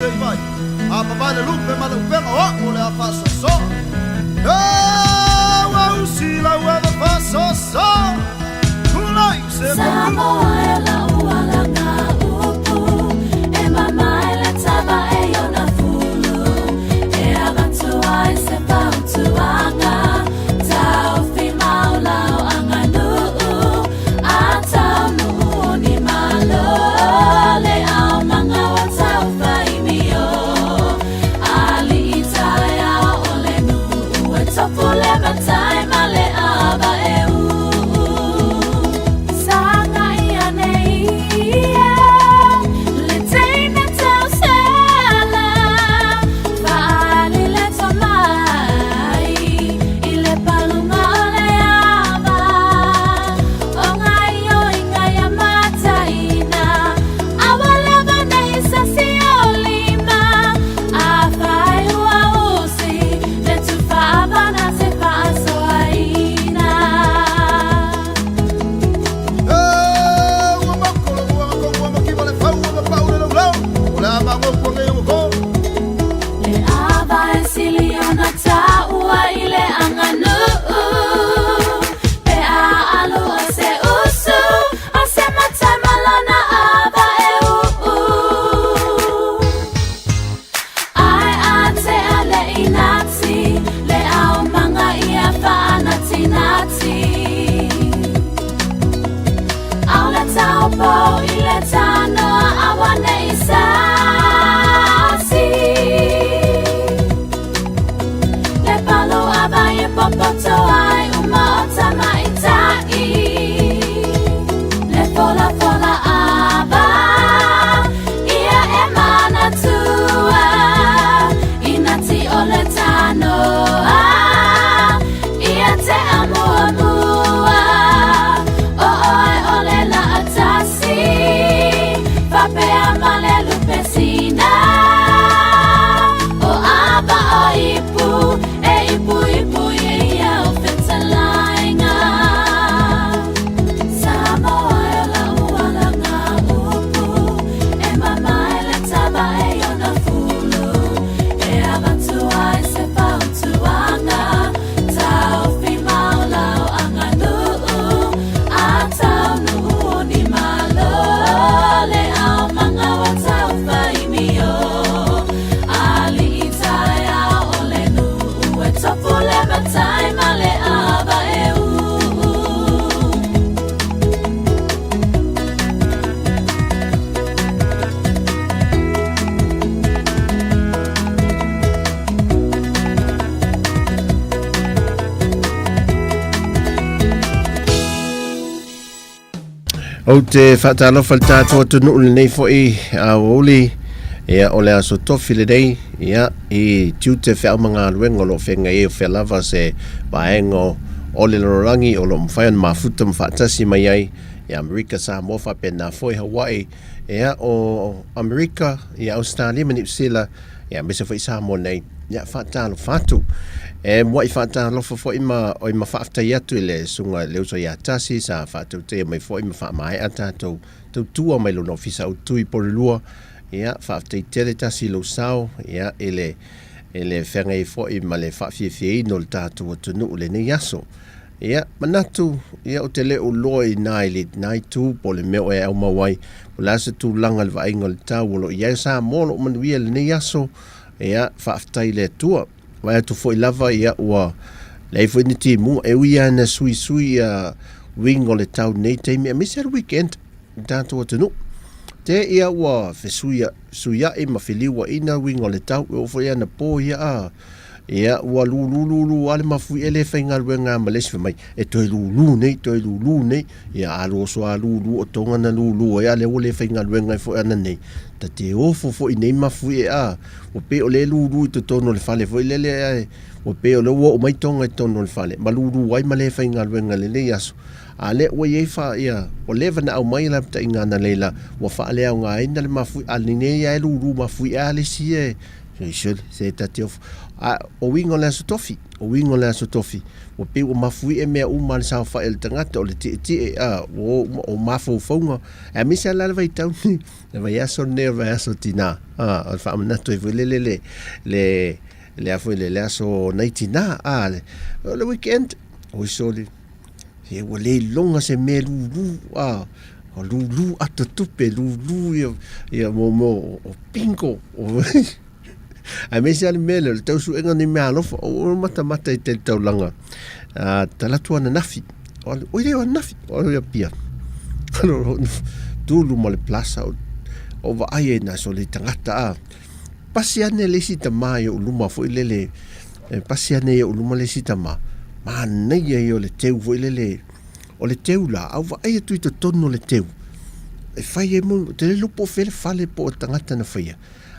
i vai. A mavae le lupe ma le upega o a'u o le a faasoasoa. E ua usi lau ava faasoasoa. Tulai se Samoa e lau alaga upu e mamae le tava e ona fulu e avatu ai se fautuaga taofi mau lau aganuu a taunuu ni malo le aumaga ua taufaimio alii taeao o le nuu e tofu le matai ma le ava e uu sagai ane ia le teina tausala faaali le tomai i le paluga o le ava o gaioiga ia mataina aua lava nei sasi o lima afai ua usi le tufa ava na te faasoaina. E ua mako le ua kongu ua makiva le fau ua mapau le laulau. O le a magoku age i ko. Le ava e sili ona taua i le aganuu pe a alu o se usu a se matai ma lona ava e uu ai a te a le inati le aumaga ia faanatinati Aole taupo i le tanoa aua nei sasi Le palu ava e popoto ai uma o tamaitai Le fola fola ava ia e manatua Inati o le tanoa ia te amuamua O oe o le laatasi Fapea ma le lupe sina O ava o ipu e ipu ipu ia ia o fetalaiga Samoa e lau alaga upu e mamae le tava e ona fulu e avatu ai se fautuaga taofi mau lau aganuu a taunuu ni malo le aumaga ua taufaimio alii taeao o le nuu e tofu le matai ma le ava e uu. Ou te faatalofa i le tatou atunuu lenei foi aoauli, ia o le aso tofi lenei, ia i tiute feau ma galuega o lo o feagai ai o fea lava se vaega o le lalolagi o lo o mafai ona mafuta ma faatasi mai ai ia Amerika, Samoa faapena foi Hawaii, ia o Amerika, ia Ausetalia ma Niu Sila, ia aemaise foi Samoa nei, ia faatalofa atu. E muai faatalofa foi ma oi ma faafetai atu i le susuga i le uso ia Tasi sa faatauteia mai foi ma faamaea tatou tautua mai lona ofisa autu i Porirua. Ia faafetai tele Tasi i lou sao, ia i le i le feagai foi ma le faafiafiaina o le tatou atunuu i lenei aso. Ia, manatu, ia, ou te le o loa i ina i lena itu po o le mea o e aumau ai, po o le a se tulaga i le vaaiga o le tau o lo o i ai o Samoa o lo o manuia i lenei aso. Ia, faafetai i le Atua. Vaai atu foi lava, ia, ua leai foi ni timuga, e ui lava ina suisui ia uiga o le tau i lenei taimi, aemaise lava le weekend i le tatou atunuu. Te ia ua fesuia, fesuiai ma feliuaina uiga o le tau, e oo foi anapo ia a Ia, ua lulu lulu lava le mafuie e le faigaluega lava ma le isi fai mai, e toe lulu nei, toe lulu nei. Ia, alu oso a lulu o Tonga na lulu ai, a lea ua le faigaluega ai foi ananei. Ta te ofo foi i nei mafuie a, ua pei o lea e lulu i totonu o le fale foi lele ae ua pei o lea ua oo mai Tonga i totonu o le fale, ma lulu ai ma le faigaluega i lenei aso. A lea ua i ai fa, ia, ua leva na aumai lapataiga analeila, ua faaleaogaina le mafuie, a lenei lava e lulu mafuie lava le isi e. Sole, se ta te ofo. A, o uiga o le Aso Tofi, o uiga o le Aso Tofi, ua pei ua mafuie mea uma a le saofai a le tagata, o le tietie, a, ua o uma, o mafaufauga, aemaise lava la le vaitau lenei, le vaiaso lenei o le vaiaso o tina, a, o le faamanatu ai foi lele le, le, le a foi le, le aso nai tina, a, le, o le weekend, oi sole, se ua le iloga se mea lulu, a, o lulu ata tupe, lulu ia, ia mo, mo, o bingo, o, aemaise lava le mea lea o le tausuega o ni meaalofa, o matamata i te taulaga, a, talaatu ananafi, oi le o ananafi, o le Apia, tu luma o le plaza, o vaai ai na sole tagata, a, pasi ane le isi tama i ou luma foi lele, e pasi ane i ou luma le isi tama, manaia ia o le teu foi lele, o le teu la, a ou vaai atu i totonu o le teu, e fai ai mo, ou te le iloa po o fea le fale po o le tagata na faia,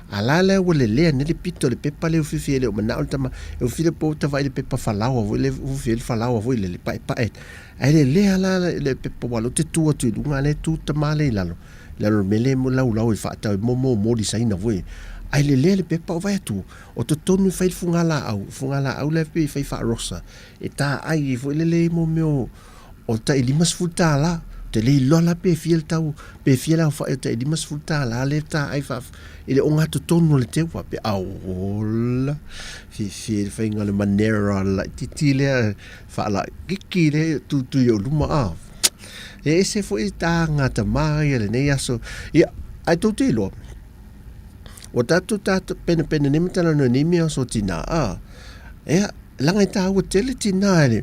a la lea ua lelea nei le pito o le pepa lea e ufiufi ai, e le o manao le tama, e ufiufi le po ta vaai i le pepa falaoa foi lea, ufiufi ai le falaoa foi lele, paepae, ae lelea la le pepa aua o lea ou te tu atu i luga, a o lea e tu le tama lea i lalo, i lalo o le mea lea e laulau ai faatau ai mo moli Saina foi, ae lelea le pepa ou vaai atu, o totonu e fai le fugalaau, fugalaau la e pei e fai faarosa, e taai ai foi lele i mo mea o o le tai $50. Ou te le iloa la pe fia le tau, pe fia le aofai o le tai $50 lea e taai faa, i le ogatotonu o le teu faapea, aola, fiafia i le faiga o le manera laitiiti lea, faalaitiiti lea e tutu i ou luma, a. E ese foi taga tama ia lenei aso. Ia, ae tou te iloa, ua tatou penepene nei ma talanoa nei mea o aso tina, a. Ia, leaga e taua tele tina e le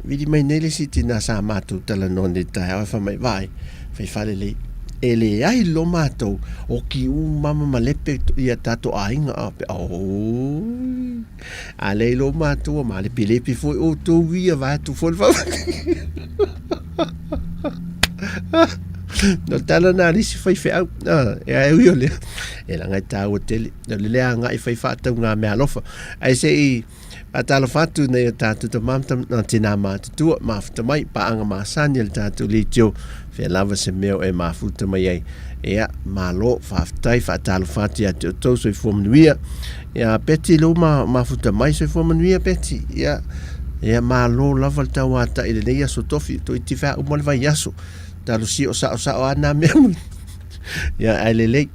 vili mai nei le isi tina sa matou talanoa nei taeao e fai mai, vaai, fai faalelei, e leai loa matou o kiu mama ma lepe ia tatou aiga a pe oi a leai loa matou ua malepelepe foi outou ia vaeatu foi le fau No tala na le isi faifeau e ae ui o lea e leaga e taua tele o le le agai fai faatauga meaalofa ae se i faatalofa atu nei o tatou tama ma tinā matutua mafuta mai paaga masani a le tatou leitio fea lava se mea o e mafuta mai ai ia malo faafetai faatalofa atu ia te outou soifua manuia ia Betty lou ma mafuta mai soifua manuia Betty ia ia malo lava le tauatai i lenei aso tofi toeitiiti feauma le vaiaso talosia o saosao a nā mea ia ae lelei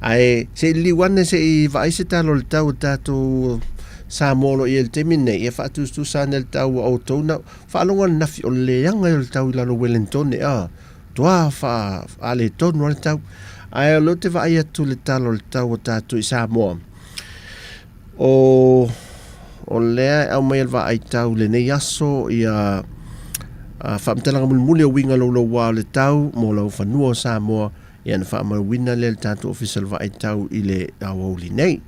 ae se i liliu ane se i vaai se tala o le tau o tatou Samoa o lo o i ai i le taimi lenei ia faatusatusa ane le tau a outou na faalogo ananafi o le leaga ia o le tau i lalo o Wellingtone a toa faaletonu a le tau ae o lea ou te vaai atu i le tala o le tau o tatou i Samoa o o lea e aumai e le vaai tau i lenei aso ia faamatalaga mulimuli o uiga louloua o le tau mo lau fanua o Samoa ia na faamauina lea e le tatou Ofisa o le Vaai Tau i le aoauli nei.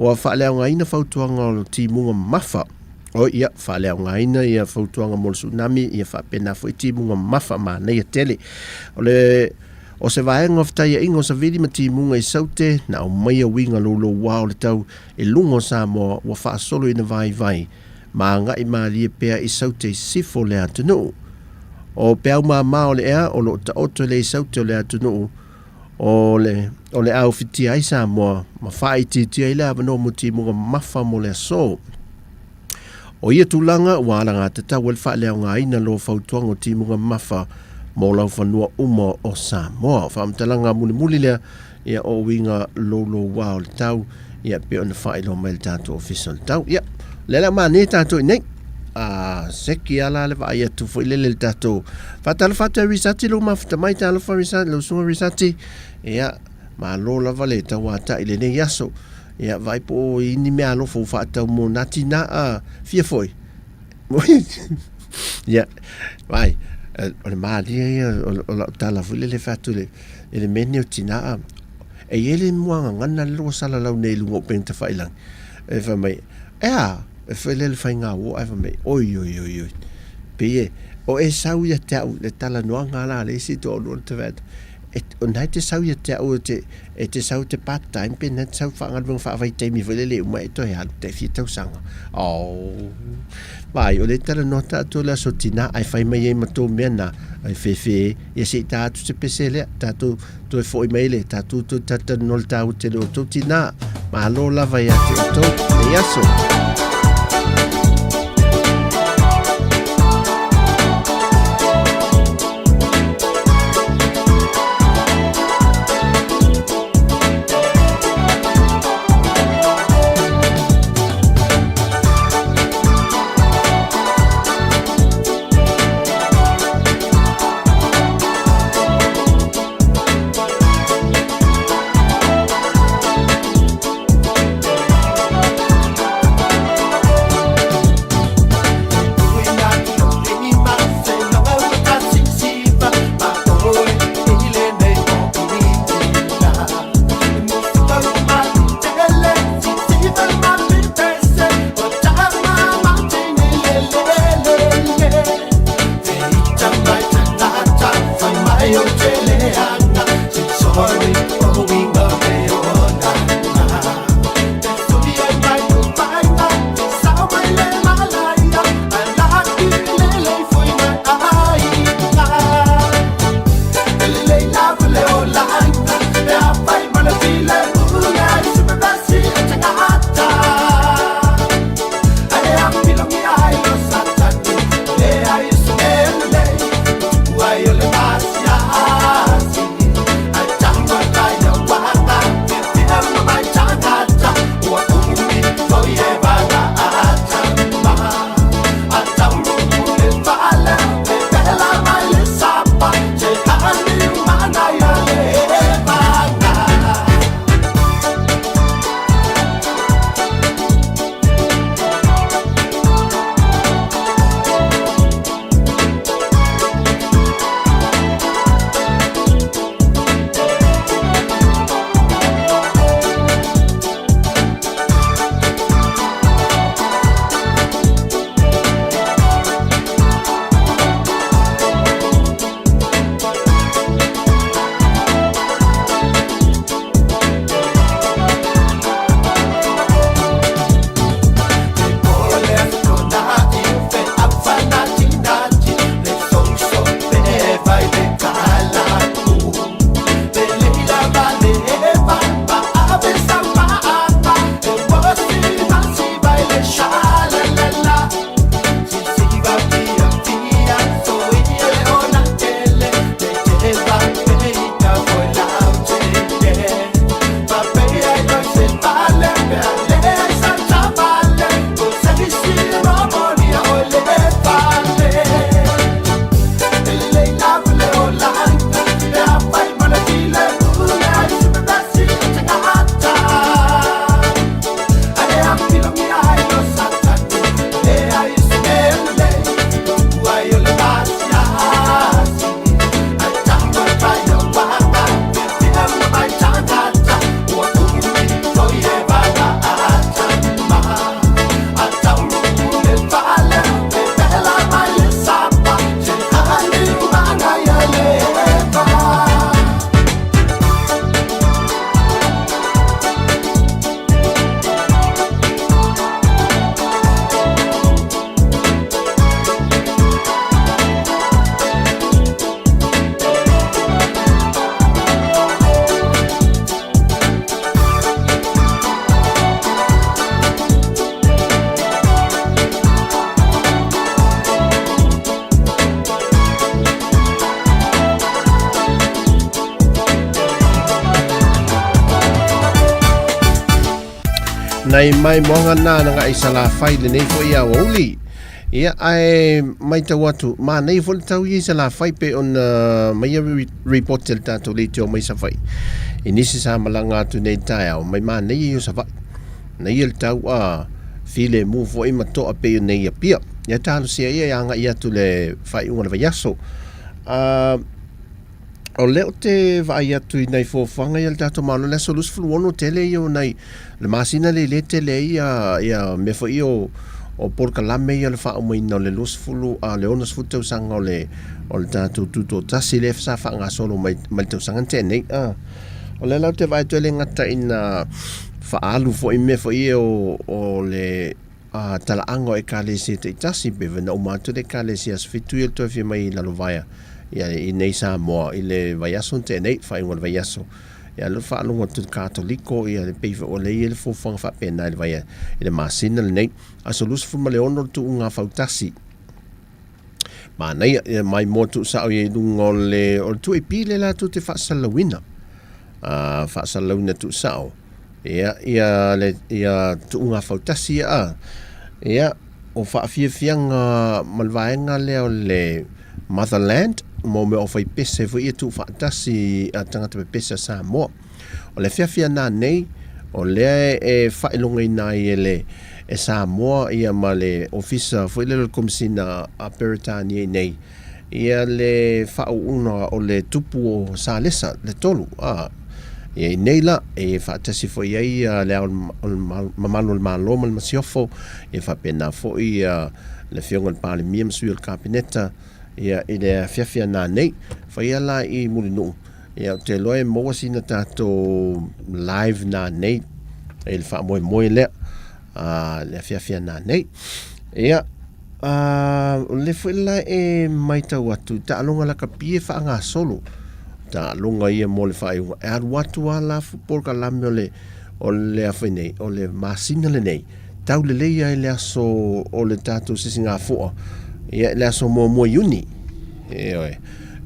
Ua faaleaogaina fautuaga o timuga mamafa. O ia, faaleaogaina ia fautuaga mo le tsunami, ia faapena foi timuga mamafa manaia tele. O le O se vaega o fetaiaiga o savili ma timuga i Saute na aumaia uiga louloua o le tau i luga o Samoa ua faasolo ina vaivai ma agai malie pea i Saute i sisifo o le atunuu. O peau mama o le ea o lo o taoto lea i Saute o le atunuu o le, o le a ufitia ai Samoa ma faaitiitia ai le avanoa mo timuga mamafa mo le aso. O ia tulaga ua alagatatau ai le faaleaogaina loa fautuaga o timuga mamafa mo laufanua uma o Samoa. O faamatalaga mulimuli lea ia o uiga louloua o le tau ia pei ona faailoa mai le tatou Ofisa o le Tau. Ia, lea le a manaia tatou i nei. A seki ala le vaai atu foi lele le tatou faatalofa atu e Risati lou mafuta mai talofa Risati lou susuga Risati. Ia, malo lava le tauatai i lenei aso. Ia, vaai po o i ni meaalofa ua faatau mo nā tinā a fia foi. Ia, vaai, o le malie ia o lau tala foi lele fai atu i le mea lenei o tinā a e i ai le muagagana lea ua salalau nei i luga o upega tafailagi. E fai mai, e a? E fai lea le faiga uo ae fai mai, oi oi oi oi. Pei e, o e sau ia te au, le talanoaga la a le isi toalua na te fai atu, e, o na e te sau ia te au e te, e te sau te part time pe na te sau faagaluega faavaitaimi foi lele uma e toe alu tai fia tausaga. Oh. Vai, o le talanoa tatou le aso tinā ae fai mai ai ma tou mea na, ai fefe e, ia se i tā atu se pese lea, tatou toe foi mai le, tatou toe talatalanoa le tāua tele o tou tinā. Malo lava ia te outou lenei aso. Nai mai moanga nā na ngai Salafai lenei foi aoauli. Ia, ae maitau atu, manaia foi le tau ia i Salafai pei ona mai ia report e le tatou leitio mai Savaii. I nisi sa malaga atu nei i le taeao, mai manaia ia o Savaii. Naia le tau a filemu foi ma toa pei ona i Apia. Ia talosia ia e agai atu le faaiuga o le vaiaso. A O lea ou te vaai atu i nai fuafuaga ia a le tatou Malo, le aso 26 tele ia o nai, le masina lea lea tele ai ia, ia mea foi ia o, o polokalame ia o le faaumaina o le 20, a le 60 tausaga o le, o le tatou tutoatasi lea sa faagasolo mai, mai le tausaga na tea nei. A, o lea la ou te vaai atu e le gata ina faaalu foi mea foi ia o, o le a talaaga o Ekalesia taitasi, pe na uma atu le Ekalesia Aso Fitu ia le toe afio mai i Lalovaea, ia, i nei Samoa i le vaiaso na tea nei, faaiuga o le vaiaso. Ia le faalogo atu i le Katoliko, ia e pei foi o lea e i ai le fuafuaga faapena i le vai i le masina lenei. Aso 26 le tuuga fautasi. Manaia, ia maimoa tuusao i ai i luga o le, o le 2AP lea latou te faasalalauina. Faasalalauina tuusao. Ia, ia, le, ia tuuga fautasi ia a. Ia, o faafiafiaga ma le vaega lea o le Motherland, mo mea o faipese foi ia tuufaatasi a tagata pepese a Samoa. O le afiafi ana nei, o lea e faailogaina ai e le e Samoa ia ma le Ofisa foi lele o le Komesina a Peretania i nei, ia le faauuga o le tupu o Salesa le tolu, a ia i nei la, e faatasi foi ai ia le Ao o le Mamalu o le Malo ma le Masiofo, ia faapena foi ia le Afioga i le Palemia ma sui o le Kapeneta, ia i le afiafi ana nei. Faia la i Mulinuu, Ia, ou te iloa e maua sina tatou live nanei i le faamoemoe lea le afiafi a nanei. Ia, o lea foi la e matau atu, taaloga lakapi e faagasolo. Taaloga ia mo le faaiuga. E alu atu lava la polokalame o le o le a foi nei, o le masina lenei, tau lelei ai le aso o le tatou sisigāfoa, ia, le aso muamua Iuni. Ioe.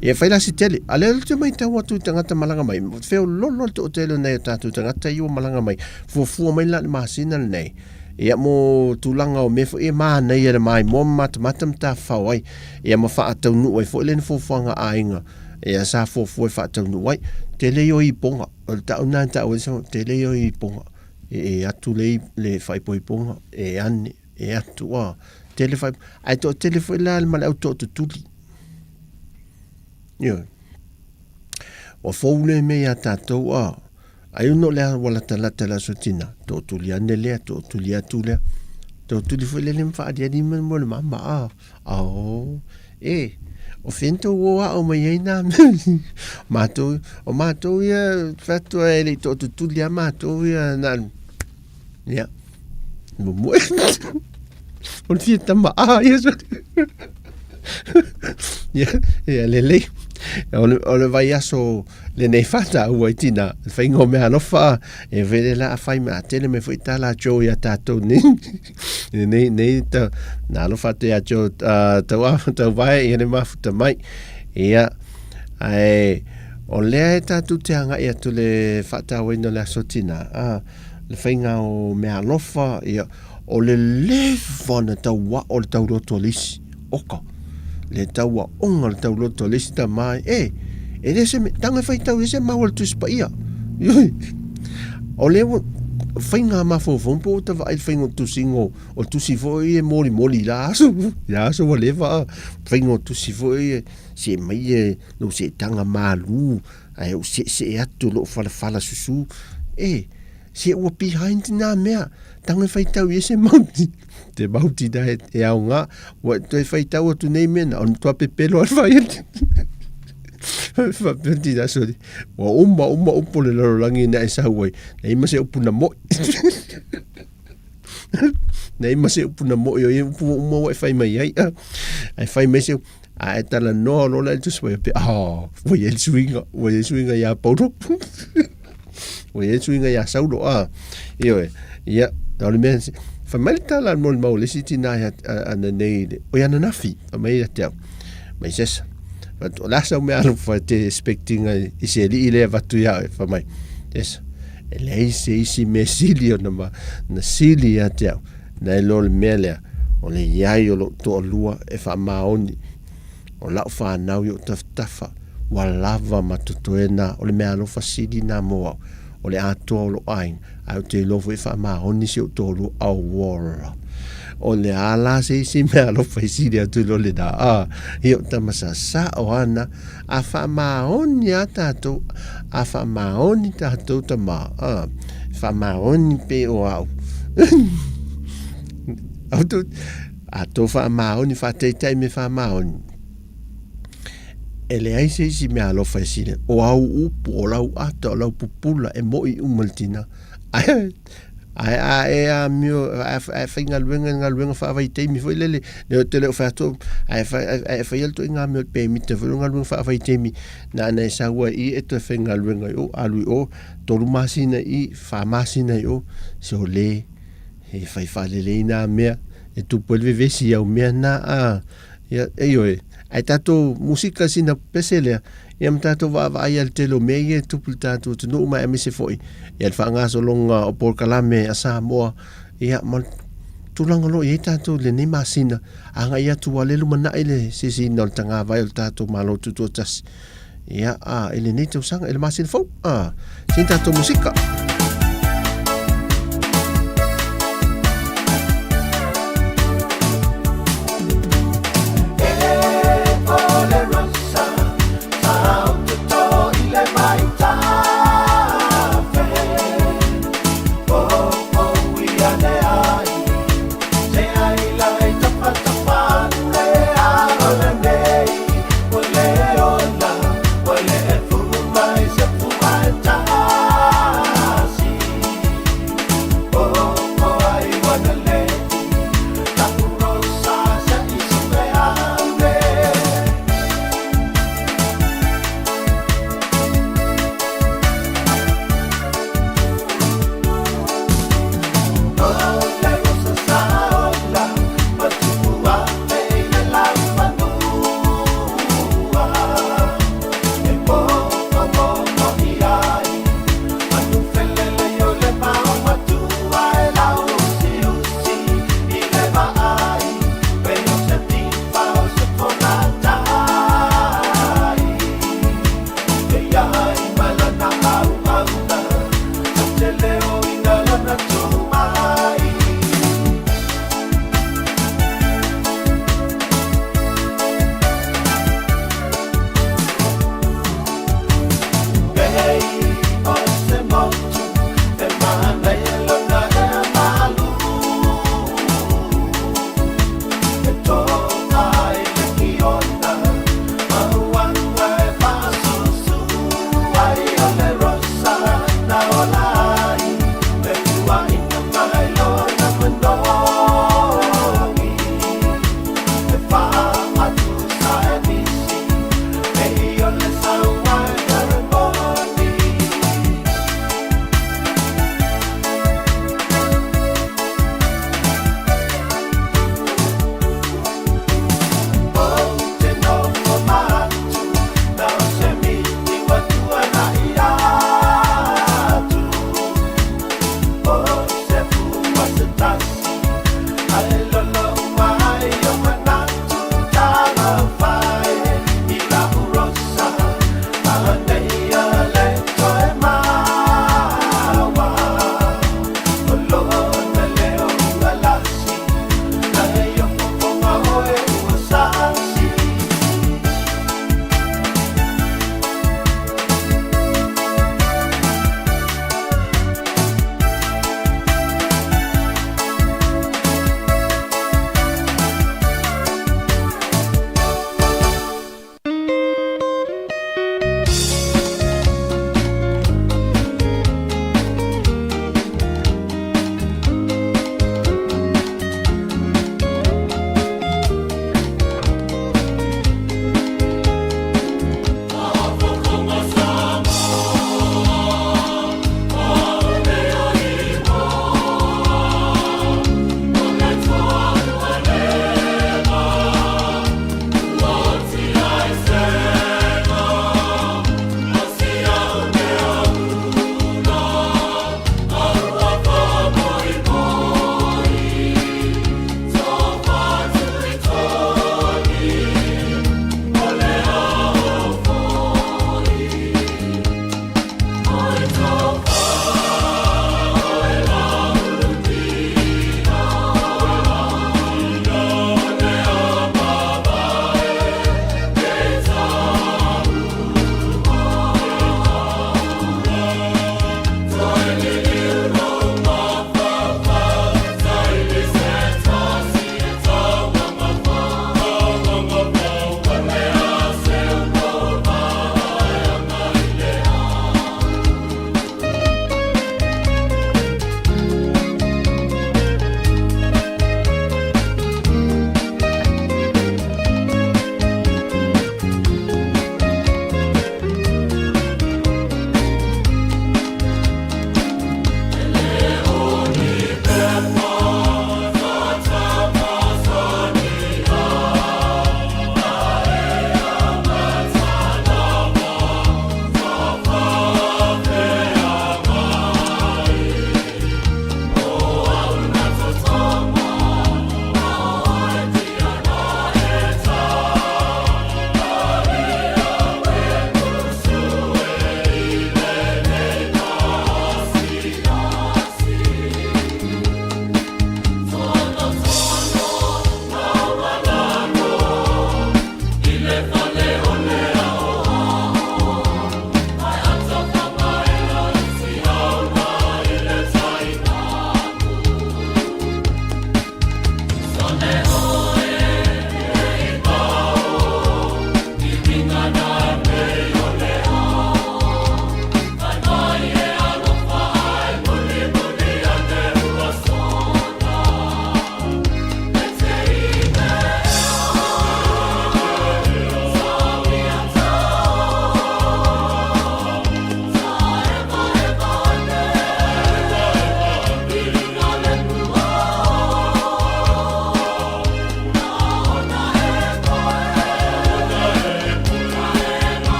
Ia, fai la si tele. A lea ou te matau atu i tagata malaga mai, feololo le toatele o nai o tatou tagata ia ua malaga mai, fuafua mai la i le masina lenei, ia mo tulaga o mea foi e manaia le maimoa ma matamata ma tafafao ai, ia ma faataunuu ai foi lea fuafuaga a aiga, ia sa fuafua e faataunuu ai. Tele ia o ipoga, o le tau lena e tau ai, tele ia o ipoga, e atu le, le faaipoipoga, e ane, e atu, a, tele faaipo, ae toatele foi la ma le au tootutuli. Ioe. Ua fou lea mea iā tatou, a, ai ona o le ua latalata i le Aso Tina, tootuli ane lea, tootuli atu lea, tootuli foi lea le ma faaliali mai mo le mama, a, ao, e, o fea na tou o ao mai ai nā mea? Matou, o matou ia, fai atu e le i tootutuli lava matou ia, na, ia, momoe. O le fia tama a ia so. Ia, ia lelei. O le, o le vaiaso lenei faataua i tina, le faiga o mea alofa, e vele la a fai mai, a tele mai foi tala a Joe ia tātou nei. Nei, nei, ta, na alofa atu ia Joe, uh, tau, tau vae, ia le mafuta mai. Ia, ae, o lea e tātou te agai atu le faatauaina o le aso tina, a, le faiga o mea alofa, ia, O le leva na tauao le tauloto a le isi, oka, le tauaoga le tauloto a le isi tama e, e le se mea, tago e faitau ia se mau a le Tusi Paia. Ioe. O lea ua faiga mafaufau po ua ta vaai i le faiga o tusiga o, o tusi foi e molimoli i la aso, i la aso ua leva a, faiga o tusi foi e see mai e lou seetaga malu, ae ou seesee atu lou falafala susu, e, Se ua behind nā mea, tago e faitau i ai se mau, te mau tina e, e aoga, ua toe faitau atu nei mea na, o le matua pepelo a le fai atu. Faapea tina soli, ua uma uma upu o le lalolagi na e sau ai, nei ma se upu na moi. Nei ma se upu na moi o ia upu ua uma ua e fai mai ai. Ai fai mai se A e talanoa loa la i le Tusi Paia pei, ah, ua i ai le suiga, ua i ai le suiga iā Paulo. ua i ai le suiga iā Saulo, ah. Ioe, ia, o le mea, fai mai le tala mo le mau le isi tinā ana nei, o ia ananafi, fai mai ia te au, mai sesa. O le a sau mea alofa e te expectinga i se alii lea e avatu iā oe, fai mai, sesa, e leai se isi mea sili ona ma, na sili ia te au. Nai lo le mea lea, o le i ai o lou toalua e faamaoni, o lau fanau i ou tafatafa, ua lava ma totoe na, o le mea alofa sili na mo au, o le atoa o lou aiga, ae ou te iloa foi e faamaoni si ou toalua, auola. O le a la se isi mea alofa i sili atu i lo lena, a, i ou tama sasao ana, a faamaoni a tatou, a faamaoni tatou tama, a, faamaoni pe o au. Au tu, a tō faamaoni, faataitai me faamaoni. E leai se isi mea alofa e sili, o au upu, o lau ata, o lau pupula, e mo'i uma le tina. Ai, Ae a e amio, a e faigaluega i le galuega faavaitaimi foi lele, le ou te le o fai atu, a e faia le ituaiga mea o le pemita foi lele o galuega faavaitaimi, na ona e sau ai i i e toe faigaluega i o, alu i o, 3 masina i i, 4 masina i o, se o le e fai faalelei nā mea, e tupu ai le vevesi i au mea na, a. Ia, ioe, ae tatou musika sina pese lea, ia ma tatou vaavaai i le tele o mea ia e tupu i le tatou atunuu ma aemaise foi ia le faagasologa o polokalame a Samoa, ia ma le tulaga o lo o i ai tatou i lenei masina, agai atu ua le lumanai le sisiina o le tagavai o le tatou Malo Tutoatasi. Ia, a, i lenei tausaga, i le masina fou, a, sina tatou musika.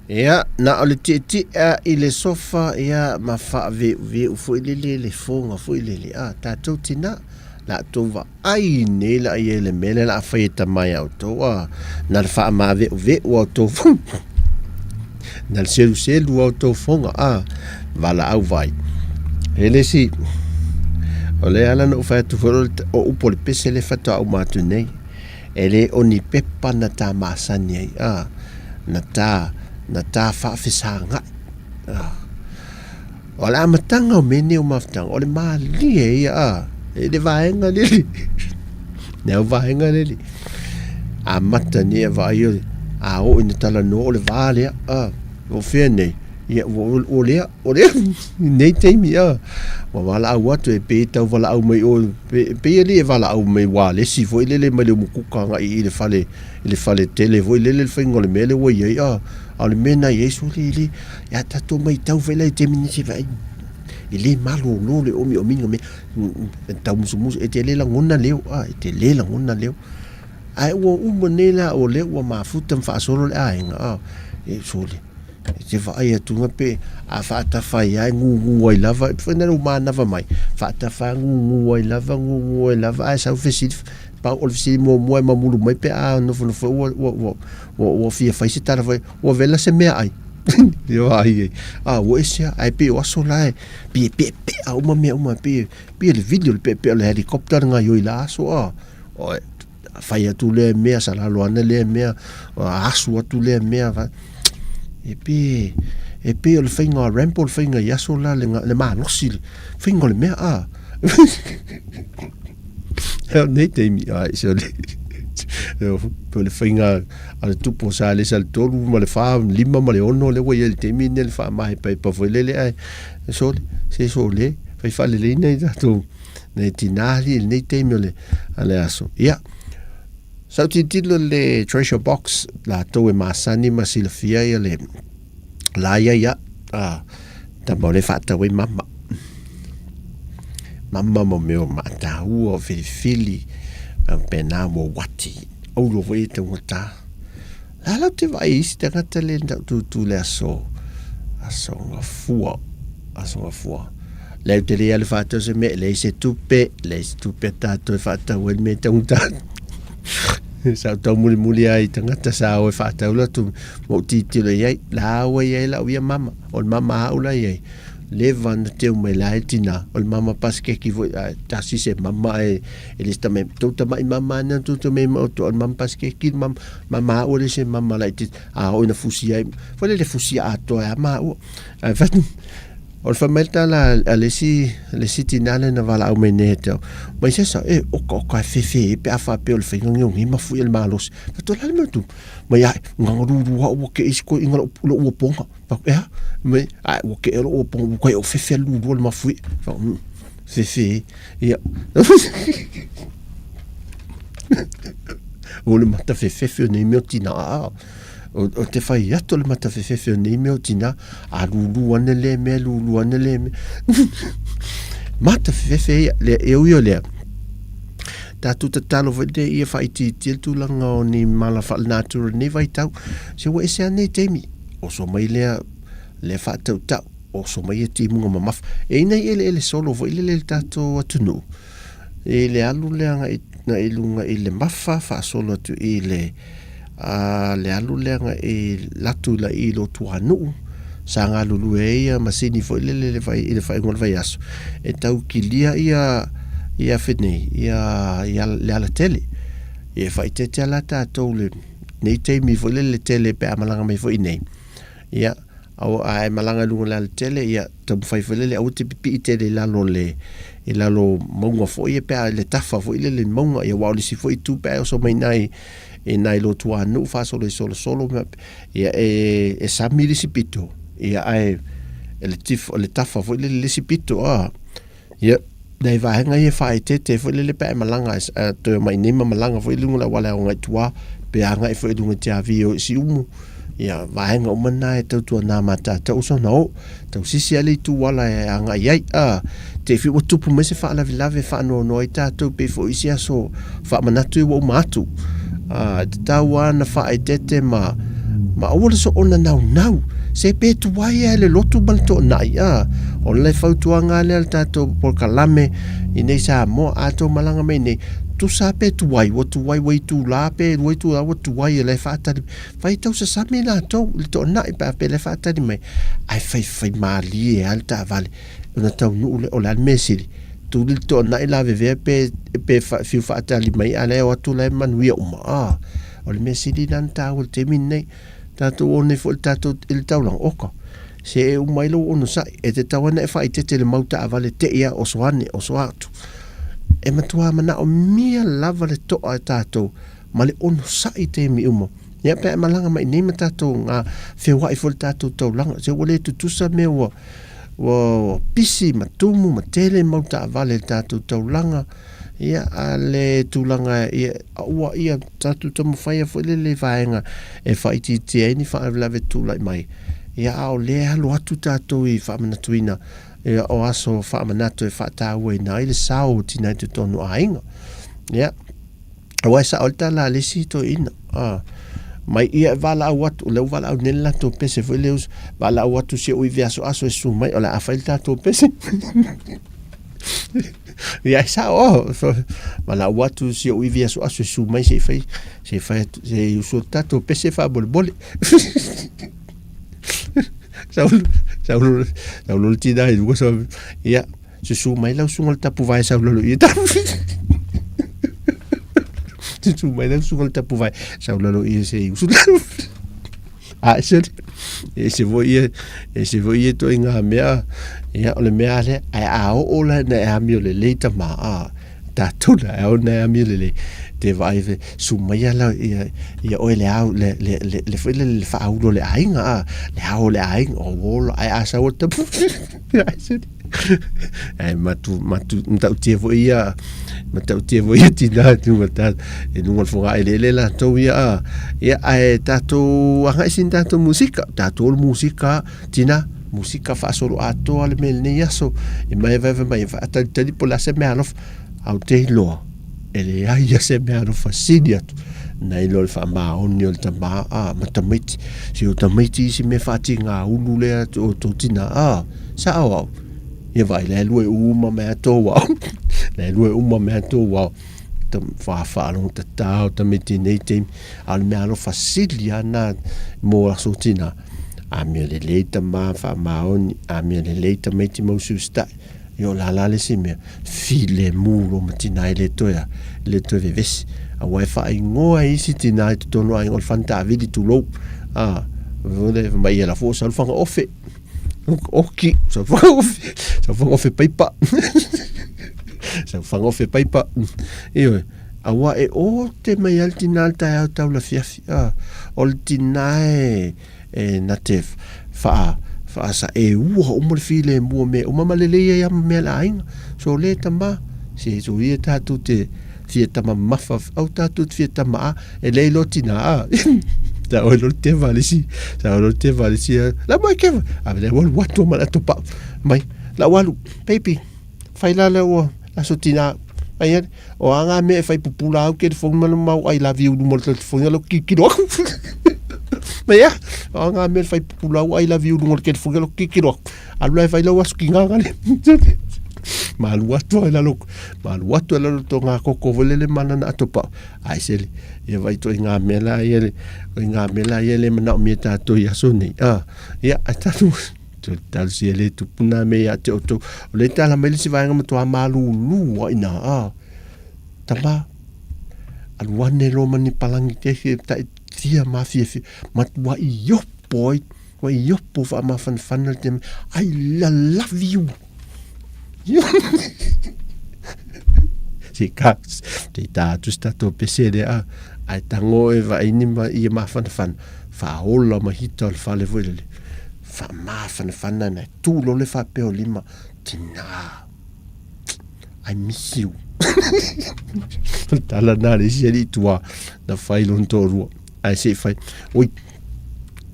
Ia, na o le tietie i le sofa, ia, ma faaveuveu foi lele le foga foi lele, a, tatou tina, la outou vaai nei la i ai le mea lea la a fai e tama ia outou, a, na le faamaveuveu a outou foga, na le seluselu a outou foga, a, valaau vai. E le isi, o le ala na ou fai atu foi, o upu o le pese le faatoa uma atu nei. E le o ni pepa na tā masani ai, ā, na tā, na tā faafesagai. Ā. O le amataga o mea nei o mafutaga, o le mālie ia, ā, e le vaega lele, le au vaega lele. Amata nei e vaai o, a oo ina talanoa o le vā lea, ā, o fea nei, ia, ua, ua lea, o lea, nei taimi, ā, ua valaau atu e pei e tau valaau mai ʻoe, pe, pei e lī e valaau mai ualesi foi lele mai le umukuka agai i le fale, i le fale tele foi lele le faiga o le mea lea ua i ai, ā, a o le mea na i ai sole e lē, ia tatou maitau foi la i taimi nisi vaai, e lē malōlō le omiomiga o mea, e taumusumusu, e te lē lagona leo, ā, e te lē lagona leo. Ae ua uma nei la o lea ua mafuta ma faasolo le aiga, ā, e sole, E te vaai atu nga pe a faatafa ai a e gūgū ai lava, foi na lou manava mai, faatafa a gūgū ai lava, gūgū ai lava, ae sau fesili, pau o le fesili muamua e mamulu mai pe a nofonofo ua, ua, ua, ua, ua fia fai se tala foi, ua vela se meaai. Ia vaai ai, a ua ese a, ae pei o aso la e pei e pe'epe'a uma mea uma, pei, pei le vili o le pe'epe'a o le helicopter le gaioi la aso a, oe, fai atu lea mea, salalo ane lea mea, asu atu lea mea. E pei, e pei o le faiga o Rambo le faiga i aso la, le, le malosi, le faiga o le mea, a. Eo nei taimi, ai, se o le, o le faiga a le tupu o Salesa le 3 ma le 4, 5 ma le 6, le ua i ai le taimi nei le faamaepaepa foi lele, ae, sole, se sole, fai faalelei nai tatou. Nei tinā alii i lenei taimi o le, a le aso. Ia, sa ou tilotilo i le treasure box, latou e masani ma silafia ia le la ia ia, a, tama o lea e faatau ai mama. Mama mo mea o maataua, o filifili, ma pena mo uati, aulo foi e taugata. La lau te vaai i isi tagata le na tūtū le aso, aso gafua, aso gafua. Lea ou te le alu faatau se mea, e leai se tupe, leai se tupe a tātou e faatau ai le mea e taugata. Sa ou taumulimuli lava i tagata sa o e faatau le atu ma ou tilotilo i ai, la ua i ai lau ia mama, o le mama a au la i ai. Leva ona teu mai la e tinā, o le mama pasikeki foi, ae tasi se mama ae e le se tama, tou tama'i mama ana tou tama'i ma outou, o le mama pasikeki le mama, mama a au e le se mama laitiiti, a oo ina fusi ai, foi lele fusia atoa ai lava maua. Ae fai atu, o le fai mai le tala a le isi, le isi tinā lea na valaau mai nei ia te au, mai se asa, e oka oka e fefe e pe a faapea o le faiga geogi mafuie le malosi. Fai atu, o le a le mea o tupu? Mai ae, gagalūlū au ua keʻe isi koeʻina lou, lou uapoga. Fai atu, e a? Mai, ae ua keʻe lou uapoga, ua kai o fefe a lūlua le mafuie. Fai atu, fefe e. Ia. O le matafefefe o nei mea o tinā. O te whai atu o le matafefefe o nei mea o tinā, a lūlū ane lea mea, lūlū ane lea mea. Matafefefe ia, lea, e ui o lea. Tātou tatalo foi le ia whaitiitia le tulaga o ni mala faalenatura nei vaitau. Se ua ese ane i taimi, oso mai lea, lea whaatautau, oso mai e timuga mamafa. E ina i eleele solo foi lele le tātou atunuu. I le alu lea agai luga i le mafa faasolo atu i le a le alu lea agai latu la i Lotuanuu sa galulue ai ia masini foi lele le vai i le faaiuga o le vaiaso e tau kilia ia ia fenei ia ia le alatele. Ia e faaeteete lava la tatou i lenei taimi foi lele tele pe a malaga mai foi i inei. Ia, a e malaga i luga o le alatele, ia, taumafai foi lele, aua te pipii tele i lalo o le, i lalo o mauga foi ia pe a i le tafa foi lele i le mauga, ia aua o le isi foi itu pe a e oso mai i ina i Lotuanuu faasolo i Solosolo, ia e, e sami le isi pito, ia ae e le tif, o le tafa foi lele i le isi pito, a. Ia, nai vaega ia e faaeteete foi lele pe a e malaga e toe omai nei ma malaga foi i luga o le auala e agai i tua, pe agai foi i luga i te avi o Siumu. Ia, vaega uma na e tautuana ma tatou uso na o, tausisi lava le itu ala e agai ai. A, te i ua tupu mai se faalavelave e faanoanoa ai tatou pei foi i isi aso faamanatu ia ua uma atu. A, e tatau lava ona faaeteete ma, Ma aua le soona naunau. Se pe tuai lava i le lotu ma le toonai, a. O le fautuaga lava lea a le tatou polokalame i nei Samoa, a outou malaga mai nei, tusa lava pe tuai, ua tuai ua itula pe lua itula ua tuai o la e faatali Fai tausasami latou i le toonai pe a faapea o la e faatali mai, ae faifai malie lava le taavale ona taunuu lea. O le a le mea sili? Tuli le toonai lavevea pe, pe fiu faatali mai a o la e o atu la e manuia uma. A, o le mea sili lena ona taua i le taimi lenei. Tatou o nei foi i le tatou, i le taulaga, oka, se e uma ai lou onosai, e tatau lava ona e faaeteete i le mau taavale te i lava oso ane, oso atu. E matua manaomia lava le toa e tatou ma le onosai i taimi uma. Ia pe a e malaga mai nei ma tatou ngā feoai foi le tatou taulaga, se ua le tutusa mea ua, ua pisi ma tumu ma tele mau taavale i le tatou taulaga, ia a le tulaga ia ua ia tatou taumafai foi lele i vaega e faaitiitia ai ni faalavelave tulai mai. Ia a o lea e alo atu tatou i faamanatuina ia o aso faamanatu e faatauaina ai le sao o tina i totonu o aiga. Ia Aua e sao ai le tala a le isi toeaina. A, mai ia e valaau atu, o lea ua valaau nei le latou pese foi lea, valaau atu si ou ivi asoaso e susu mai, o le a fai le tatou pese. Ia e sao oh. Valaau atu si ou ivi asoaso e susu mai se i fai, se i fai atu, se i usu le tatou pese faamolemole. Sau, sau, sau le tina i luga, sau, ia, Susu mai lau susuga le tapuvae sau lalo i tapu. Susu mai lau susuga le tapuvae sau lalo i se i usu. A se e se foi ia e se foi ia toi ngā mea ia o le mea lea ai a oo la na e amio lelei tama a tātou la e ao na e amio lelei te vaai fe su mai ala ia ia oe le au le le le le foi le le whaaulo le aiga a le ao le aiga o wolo ai a sau o tapu Ae matu, matu, matautia foi ia, matautia foi ia tina atu ma ta, e luga o le fogaeleele latou ia, a. Ia, ae tatou agai sina tatou musika, tatou o le musika, tina, musika faasoloatoa le mea i lenei aso, e maevaeva mai e faatalitali po o le a se meaalofa, ae ou te iloa, e leai lava se meaalofa sili atu nai lo le faamaoni o le tama a ma tamaiti. Se o tamaiti isi mea faatigaulu lea o tou tina a, sao au. Ia vaai, la e lua e uma mai a tou ao. La e lua e uma mai a tou ao. Whawha tatao tamaiti nei taimi. A o le mea alofa sili lava na mo aso tina. A mea lelei tama faamaoni, a mea lelei tamaiti ma usiusitai. Ia o la la le isi mea, filemu loa ma tina e le toe a, e le toe vevesi. Aua e faaigoa e isi tina i totonu o aiga o le fana taavili tulou. A, fai mai ia la fua o sau le fana ofe. Oki, sau fana ofe, sau fana ofe paipa. Sau fana ofe paipa. Ioe, aua e ote mai lava le tina i le taeao tau le afiafi. A, o le tina e, E na te wha, whaasa e ua uma le filemu o mea uma ma lelei ai a ma mea le aiga. So le tama, se so ia tātou te fia tama mafa, au tātou te fia tama a, e lei lo tina a. Sa oi lo te valisi, sa oi lo te valisi, la mai keva, a le walu watu ma la topa, mai, la walu, baby, fai la le ua, la so tina, mai ale, O a ngā mea e whai pupula au ke telefoni mana mau I love you luma o le telefoni alo kikilo aku. Mai ea, o a ngā mea e whai pupula au I love you lunga o le telefoni alo kikilo aku. Alu la e whai lau asu ki ngā ngale. Malu atu ai lalo, malu atu ai lalo tō ngā koko welele mana na ato pau. Ai sele, ia vai to i ngā mea la ia le, i ngā mea la ia le mana o mea tātou i aso nei. Ah, ia, ai tātou, Talosia le tupu nā mea ia te outou. O le tala mai le si vaega matua malūlū a ina, a, tama, alu ane loa ma ni palangi te he tai tia mafiafia, matua iopo ai, ua iopo faamafanafana le te I love you. Se ka, te tā atu se tātou pese le a, ai tango e vaini ma ia mafanafana, whaola ma hita o le fale foi lele. Faamafanafana na tu loa le faapea o lima, Tina, I miss you. O le tala lena a le isi alii tua na fai lona toalua. Ae se i fai, oi,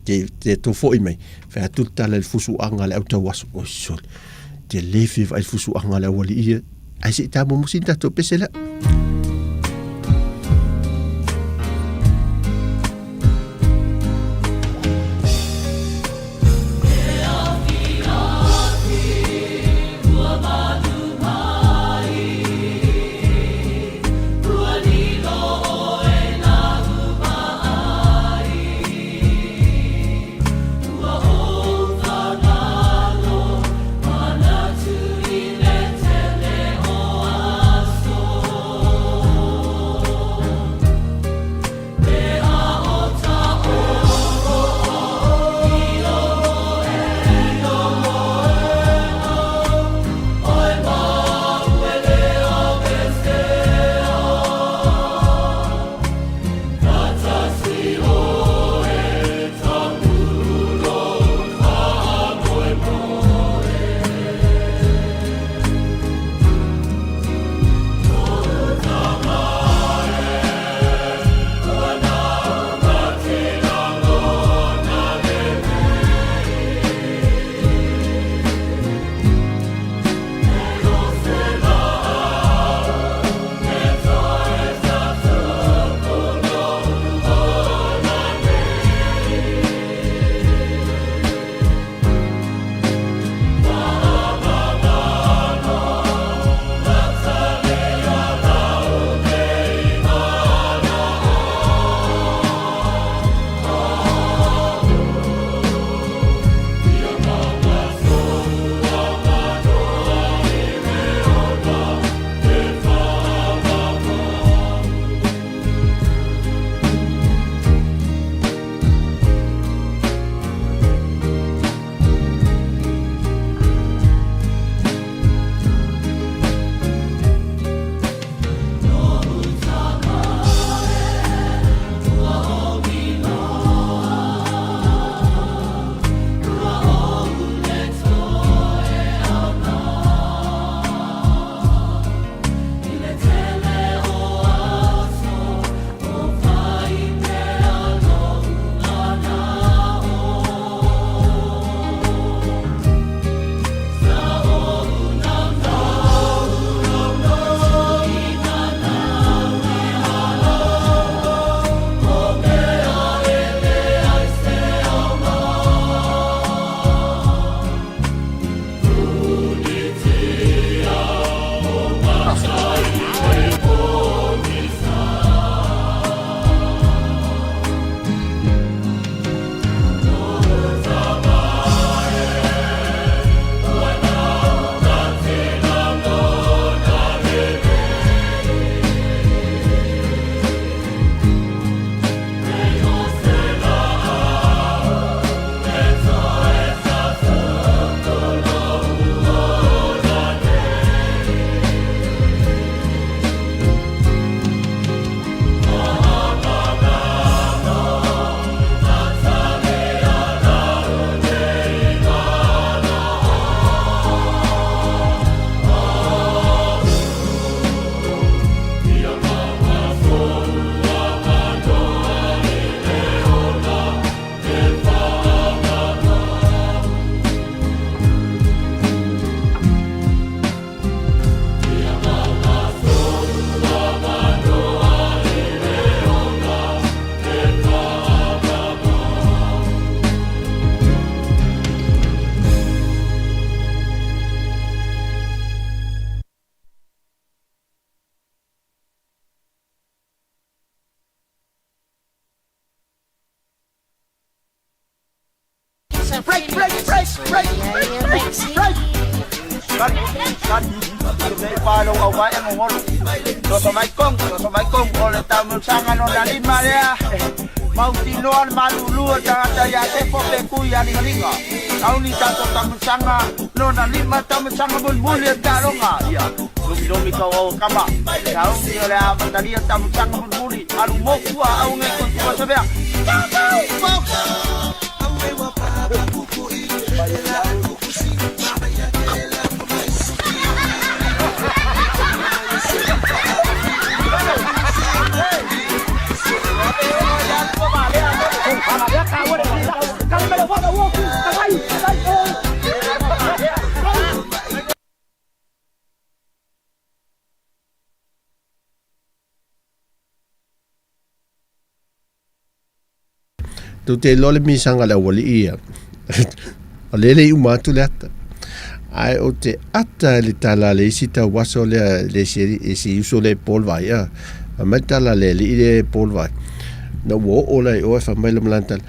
te, te tō foi mai, fai atu le tala i le fusuaga a le autauaso. Oi sole, te le fia vaai le fusuaga a le aualii ia. Ae se i tāmomosi ni tātou pese lea. Break, break, break, break, break, break, break. Kali, kali. Mautinoa le malulu o tagata ia Tefo pe kui aligalinga. Au ni tatou tamusaga lona lima tamusaga mulimuli o taaloga ia. Lomilomi kau au kama. Sauni o le amatalia tamusaga mulimuli alu moku a au ngai kotua sabea. Tou te iloa le misaga a le aualii ia. O lea e le i uma atu le ata. Ae o te ata i le tala a le isi tauaso lea, le isi, isi uso lea e po le vai, a. Fai mai le tala a le alii lea e po le vai. Na ua oo la i o e fai mai le malana tala,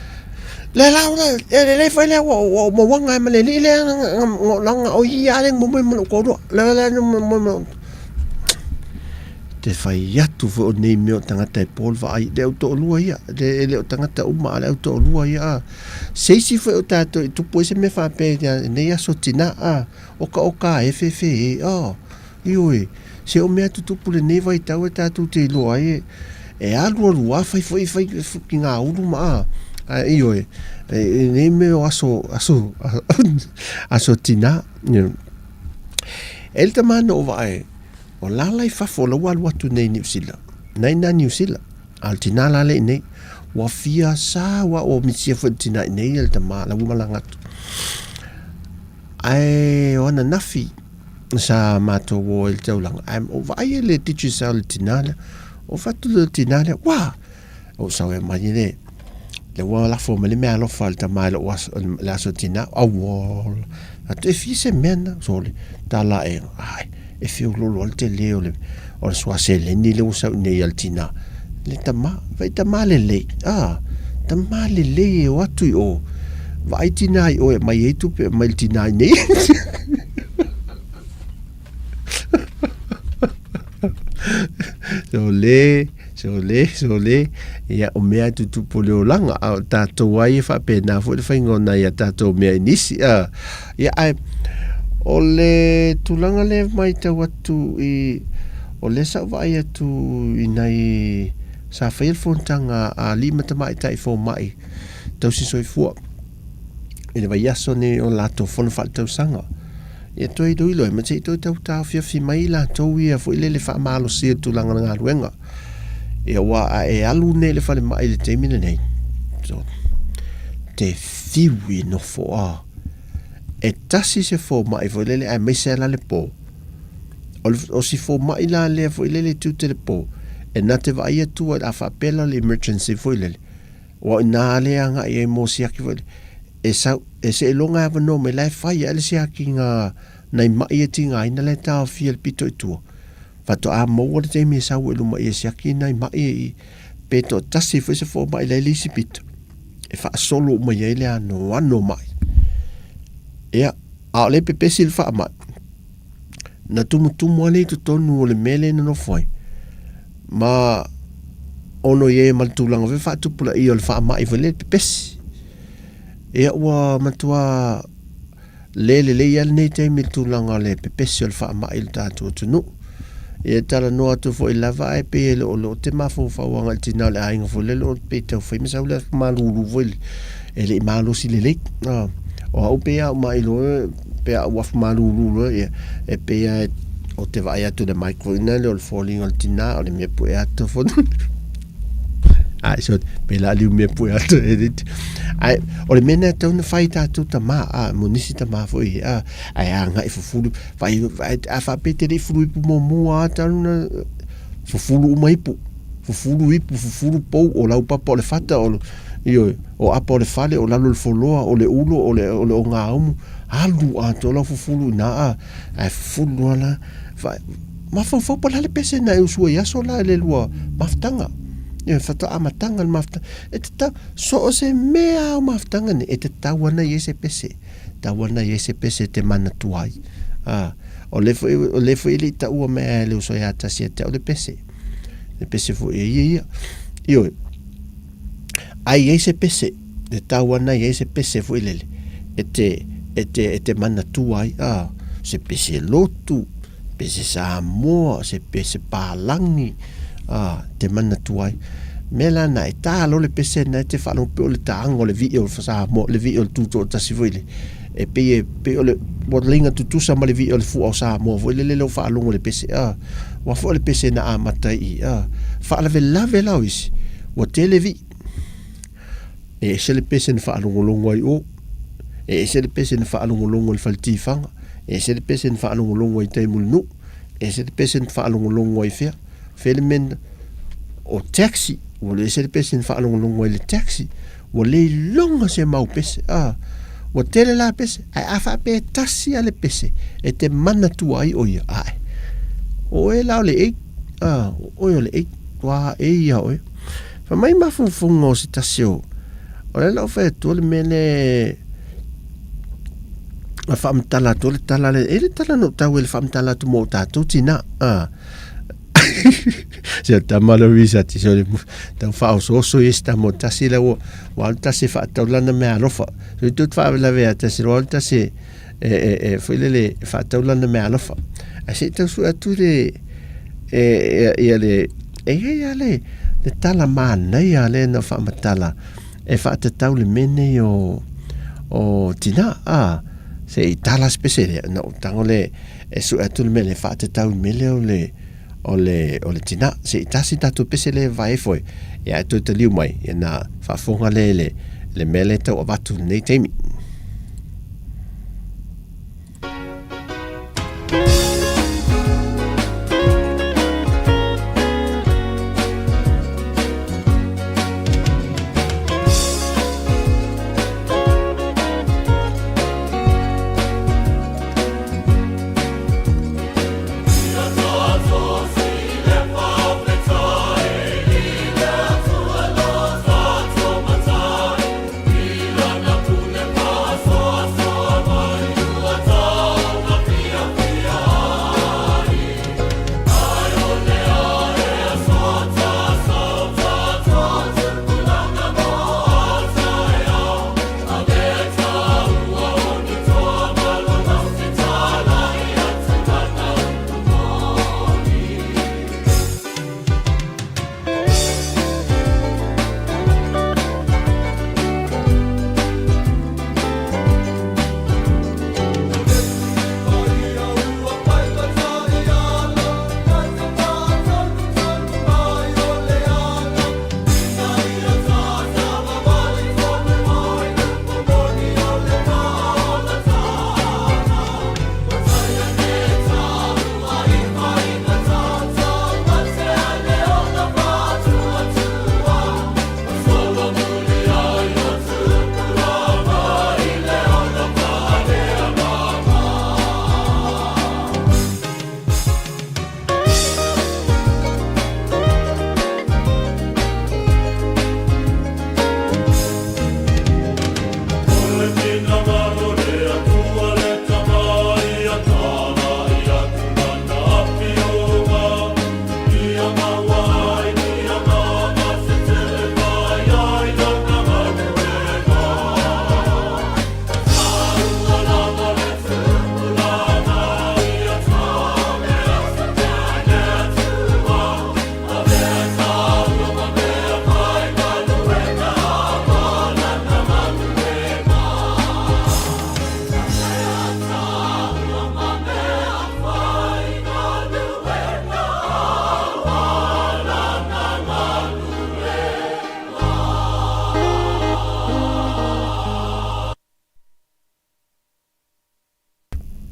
Le la, e lelei foi lea ua ua ou mauaga ai ma le alii lea, na o ia lea na momoe ma lou toalua. Le la na momoe ma lou Te fai atu foi o nei mea o tagata e po le vaai, le au toalua ia, le, e le o tagata uma, a le au toalua ia, a. Se isi foi o tātou i tupu ai se mea faapea i nei aso tinā, a, oka oka e fefe e, a, ioe, se o mea tutupu lenei vaitau e tātou te iloa ai e, e alualu a fai foi fai ki ngā uru ma a, a ioe, e, e nei mea o aso, aso, aso tinā, you know. E le tama na o vaai, O lala i fafo o la ua alu atu nei i Niu Sila. Na ina Niu Sila. A o le tinā la lea i nei, ua fia sa ua ua misia foi le tinā i nei le tamā la ua malaga atu. Ae o ananafi sa matou o ai i le taulaga, ae ou vaai ai le Digicel i le tinā lea. Ou fai atu i le tinā lea, Ua! Ou sau e mai le, le ua lafo mai le meaalofa a le tama i lou aso, le aso tina, auol. Atu e fia se mea na, sole, tala e, ai, e feololo ai le tele o le, o le sua seleni le ua sau nei a le tina. Le tama, vai tama lelei, ah, tama lelei e o atu i o, vaai tina i o e mai ai tupe mai le tina i nei. Sole, sole, sole, ia o mea e tutupu o le olaga, a o tātou ai e faapena foi le faiga o nai a tātou mea i nisi. A, ia ae, o le tulaga lea e matau atu i, o lea sa ou vaai atu i nai, sa faia le fonotaga a alii ma tamaitai fomai tausi soifua. i le vaiaso nei o latou fono faaletausaga. Ia toe iloilo ai ma se i toe tau taofiofi mai i latou ia foi lele faamalosia i le tulaga o le galuega. Ia aua a e alu nei i le falemai i le taimi lenei, so, te fiu i nofo a. E tasi se fomai foi lele aemaise lava la le po. O, le, o si fomai la lea foi lele e tiute le po, e na te vaai atu ai, a faapea la o le emergency foi lele, Ua ina le agai ai mo siaki foi e sau e seiloga e avanoa mai la e fai ae le siaki nga nai mai e tigaina la e taofia le pito i tua. Faatoa maua le taimi e sau ai luma ia siaki nai mai e i pe toatasi foi se fomai la e le isi pito e faasolo uma i ai le anoano mai. Ia, a o le pepesi le faamai, na tumutumu ale i totonu o le mea lea e nonofo ai, ma ono i ai ma le tulaga foi faatupulaia o le faamai foi lea le pepesi. Ia ua matua le lelei lava lenei taimi i le tulaga o le pepesi o le faamai i le tatou atunuu. Ia e talanoa atu foi lava ae pei e le o te mafaufau agai i le tina o le aiga foi lele o pei tau fai ma sau le aso malulu foi lele e le i malosi lelei. O au pei a ou mailoa pe a ou afu malulu loa ia e pei lava ou te vaai atu i le mic foi lea o le foliga o le tina o le mea pue atu foi. Ai, so, pe la liu mea pue atu e le Ai, o le mea na tau na fai tātou tamā, a, mo nisi tamā foi, a, ai a ngai fufulu, fai, a whape te rei fulu ipu mō mua a talu na, fufulu uma ipu, fufulu ipu, fufulu pou, o lau papa o le fata, o, ioe, o apa o le fale, o lalo o le foloa, o le ulo, o le, o le ogāumu, alu atoa lau fufulu i nā, a, ai fufulu ala, wha, mafaufau po o le a le pese na e usu ai aso la i le lua mafutaga. Ioe, faatoa amataga le mafutaga. E tatau, so o se mea o mafutaga nei, e tatau ana i ai se pese. Tatau ana i ai se pese e te manatua ai. A, o le foi, o le foi e le i taua mai e le uso ia tasi ia te au le pese. Le pese foi e ia ia. Ioe, ai i ai se pese, e tatau ana i ai se pese foi lele, e te, e te, e te manatua ai. A, se pese lotu, pese Samoa, se pese palagi, a, te manatua ai. Mea la na, e tā loa le pese na e te faalogo pei o le tāga o le vii o Samoa, le vii o le Tutoatasi foi le, e pei e, pei o le, ua laina tutusa ma le vii o le fua o Samoa foi lele lea ua faalogo i le pese, a, aua foi o le pese na amata i i, a. Faalavelave la o isi, ua tele vii. E ese le pese na faalogologo ai o, e ese le pese na faalogologo i le fale tifaga, e ese le pese na faalogologo ai i tai Mulinuu, e ese le pese na faalogologo ai i fea, fea le mea na, o taxi, ua ese le pese na faalogologo ai i le taxi, ua le iloga se mau pese, a, ua tele la pese, ae a faapea e tasi lava le pese e te manatua ai o ia, ae, o oe la o le eight, a, o oe o le eight, ua ei ia oe. Fai mai mafaufauga o se tasi o, o lea la ua fai atu le mea lea a faamatala atu le tala le, e le tala na ou tau e le faamatala atu mo tatou tina. Ah. Se tama le research se le tau faaosooso i se tama o tasi la ua ua alu tasi e faatau lana meaalofa. So i tau faalavelave a tasi ua alu tasi e e e, e foi lele e faatau lana meaalofa. Ae se i tau sue atu le e e ia le e i ai lava le le tala manaia lea na faamatala e faatatau le mea nei o o tina a se i tala se pese lea na ou tago le e sue atu le mea lea e faatatau i le mea lea o le o le o le tina se i tasi tatou pese lea e vae foi ia ae toe taliu mai ia na faafofoga lea i le le mea lea e tau avatu i lenei taimi.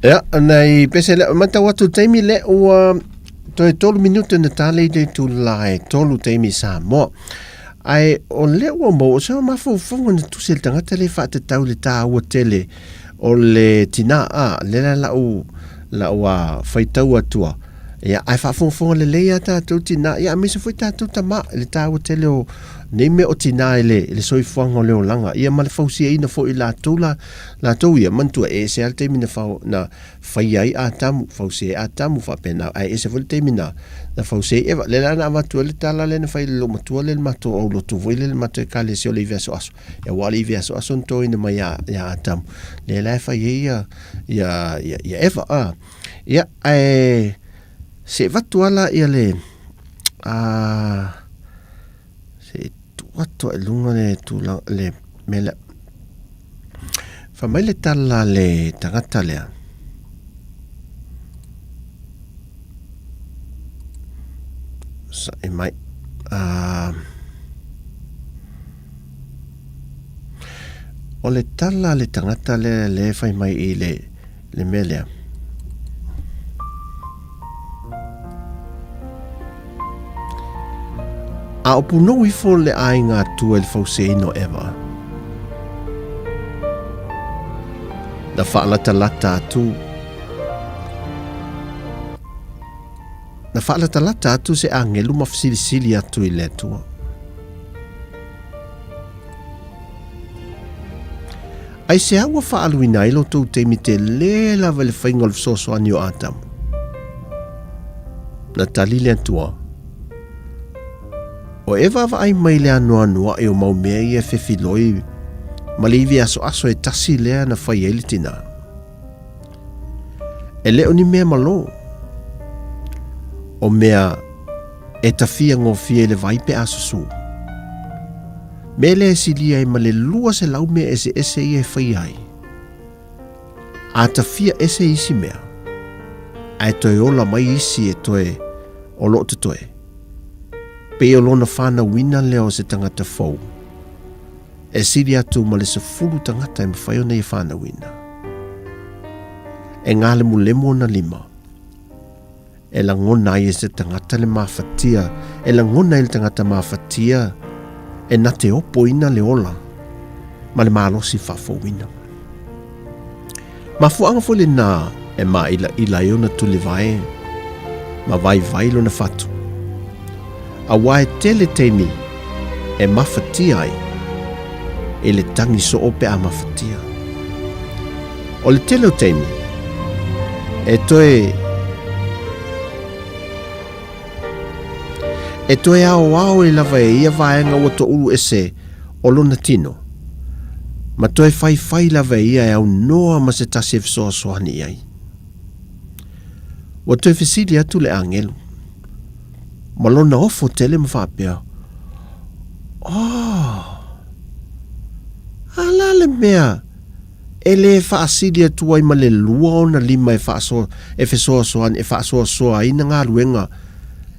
Ia, nei pese lea, matau atu taimi le ua toe tolu minute na tālei le tūla e tolu taimi Samoa. Ae o lea ua maua, o se mafaufauga na tusi e le tagata le faatatau le tāua tele o le tinā, a, le la lau, lau a faitau atua. Ia, ae faafogafoga lelei a tatou tinā, ia aemaise foi tatou tamā i le taua tele o nei mea o tinā i le, i le soifuaga o le olaga, ia ma le fausiaina foi i latou la, latou ia, manatua e ese lava le taimi na fau, na faia ai Atamu, fausia ai Atamu faapena, ae ese foi le taimi na, na fausia ai Eva. Lea la na avatu ai le tala lea na fai e le loomatua lea i le matou aulotu foi lea i le matou ekalesia o le ivi asoaso, ia aua o le ivi asoaso na toina mai ia, ia Atamu, lea la e fai ai ia, ia, ia, ia Eva, a. Ia, ae se i avatu lava la le, a, se i tuu atu lava i luga le tulaga, le mea lea. Fai mai le tala a le tagata lea. Sa'i mai. A, o le tala a le tagata lea lea e fai mai i le le mea lea. A o punou ifo le aiga Atua i le fausiaina o Eva, na faalatalata atu na faalatalata atu se agelu ma fesilisili atu i le Atua. Aisea ua faaaluina ai lo tou taimi tele lava i le faiga o le fesoasoani o Atamu? Na tali le Atua, O e vaavaai mai le anoanoai o mau mea ia e fefiloi ma le ivi asoaso e tasi lea na fai ai le tinā. E le o ni mea malō, o mea e tafia gofie i le vai pe a susū. Mea lea e silia ai ma le 200 mea eseese ia e faia ai. A tafia ese isi mea, ae toe ola mai isi e toe o loo totoe. Pei o lona fanauina lea o se tagata fou, e sili atu ma le 10 tagata e mafai ona ia fanauina. E galemulemu ona lima. E lagona ai e se tagata le mafatia, e lagona ai le tagata mafatia e na te opoina le ola ma le malosi faafouina. Mafuaaga foi lenā e māʻilaʻila ai ona tulivae ma vaivai lona fatu, auā e tele taimi e mafatia ai i le tagi soo pe a mafatia. O le tele o taimi, e toe e toe aoao ai lava e ia vaega ua toulu ese o lona tino, ma toe faifai lava e ia e aunoa ma se tasi e fesoasoani i ai. Ua toe fesili atu le agelu, ma lona ofo tele ma faapea, Oh! A la le mea e lē faasili atu ai ma le lua ona lima e faasoa, e fesoasoani, e faasoasoa ai na galuega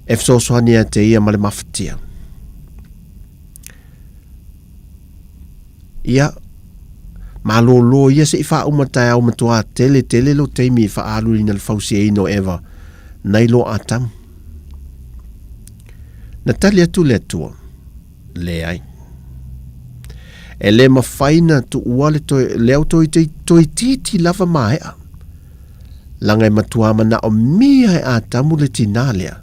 e fesoasoani ia te ia ma le mafatia. Ia, malōlō ia se i faauma taeao matuā tele tele lo taimi i faaaluina le fausiaina o Eva nai lo Atamu. Na tali atu le Atua, Leai. E le mafai na tuua le toe, le au toi, toeitiiti lava maea. Laga e matuā manaomia e Atamu le tinā lea,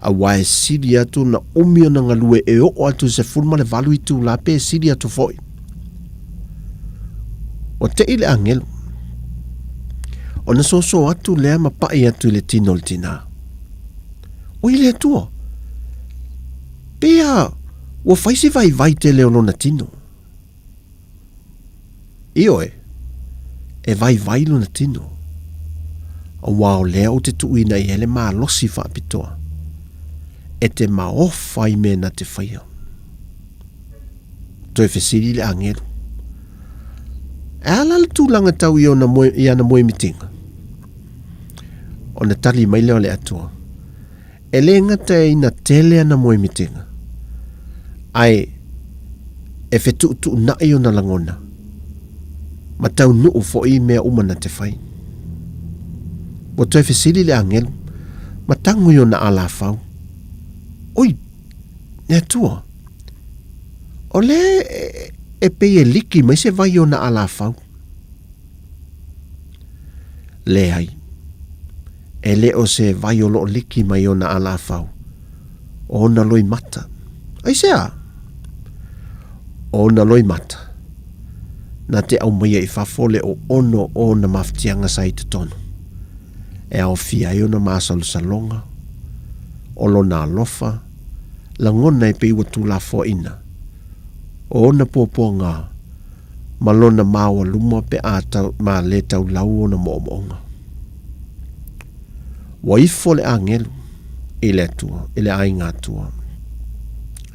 auā e sili atu ona umi ona galue e oo atu i le 18 itulā pe sili atu foi. Ua te'i le agelu, ona soso atu lea ma pa'i atu i le tino o le tinā. Oi le Atua! Pea ua fai se vaivai tele o lona tino. Ioe, e vaivai lona tino, auā o lea ou te tuuina i ai le malosi faapitoa, e te maofa i mea na te faia. Toe fesili le agelu, E a la le tulaga tau i ona moe, i ana moemitiga? Ona tali mai lea o le Atua, E le gata ina tele ana moemitiga, ae e fetuutuunai ona lagona, ma taunuu foi i mea uma na te fai. Ua toe fesili le agelu, ma tago i ona alafau, Oi, le Atua, o lea e pei e liki mai se vai i ona alafau. Leai. E le o se vai o loo liki mai ona alafau, o ona loimata. Aisea? O ona loimata, na te aumaia i fafo le oono o ona mafatiaga sa i totonu, e aofia ai ona masalosaloga, o lona alofa, lagona e pei ua tuulafoaina, o ona puapuaga ma lona maoaluma pe a tau, ma le taulau ona moomooga. Ua ifo le agelu i le Atua, i le aiga Atua.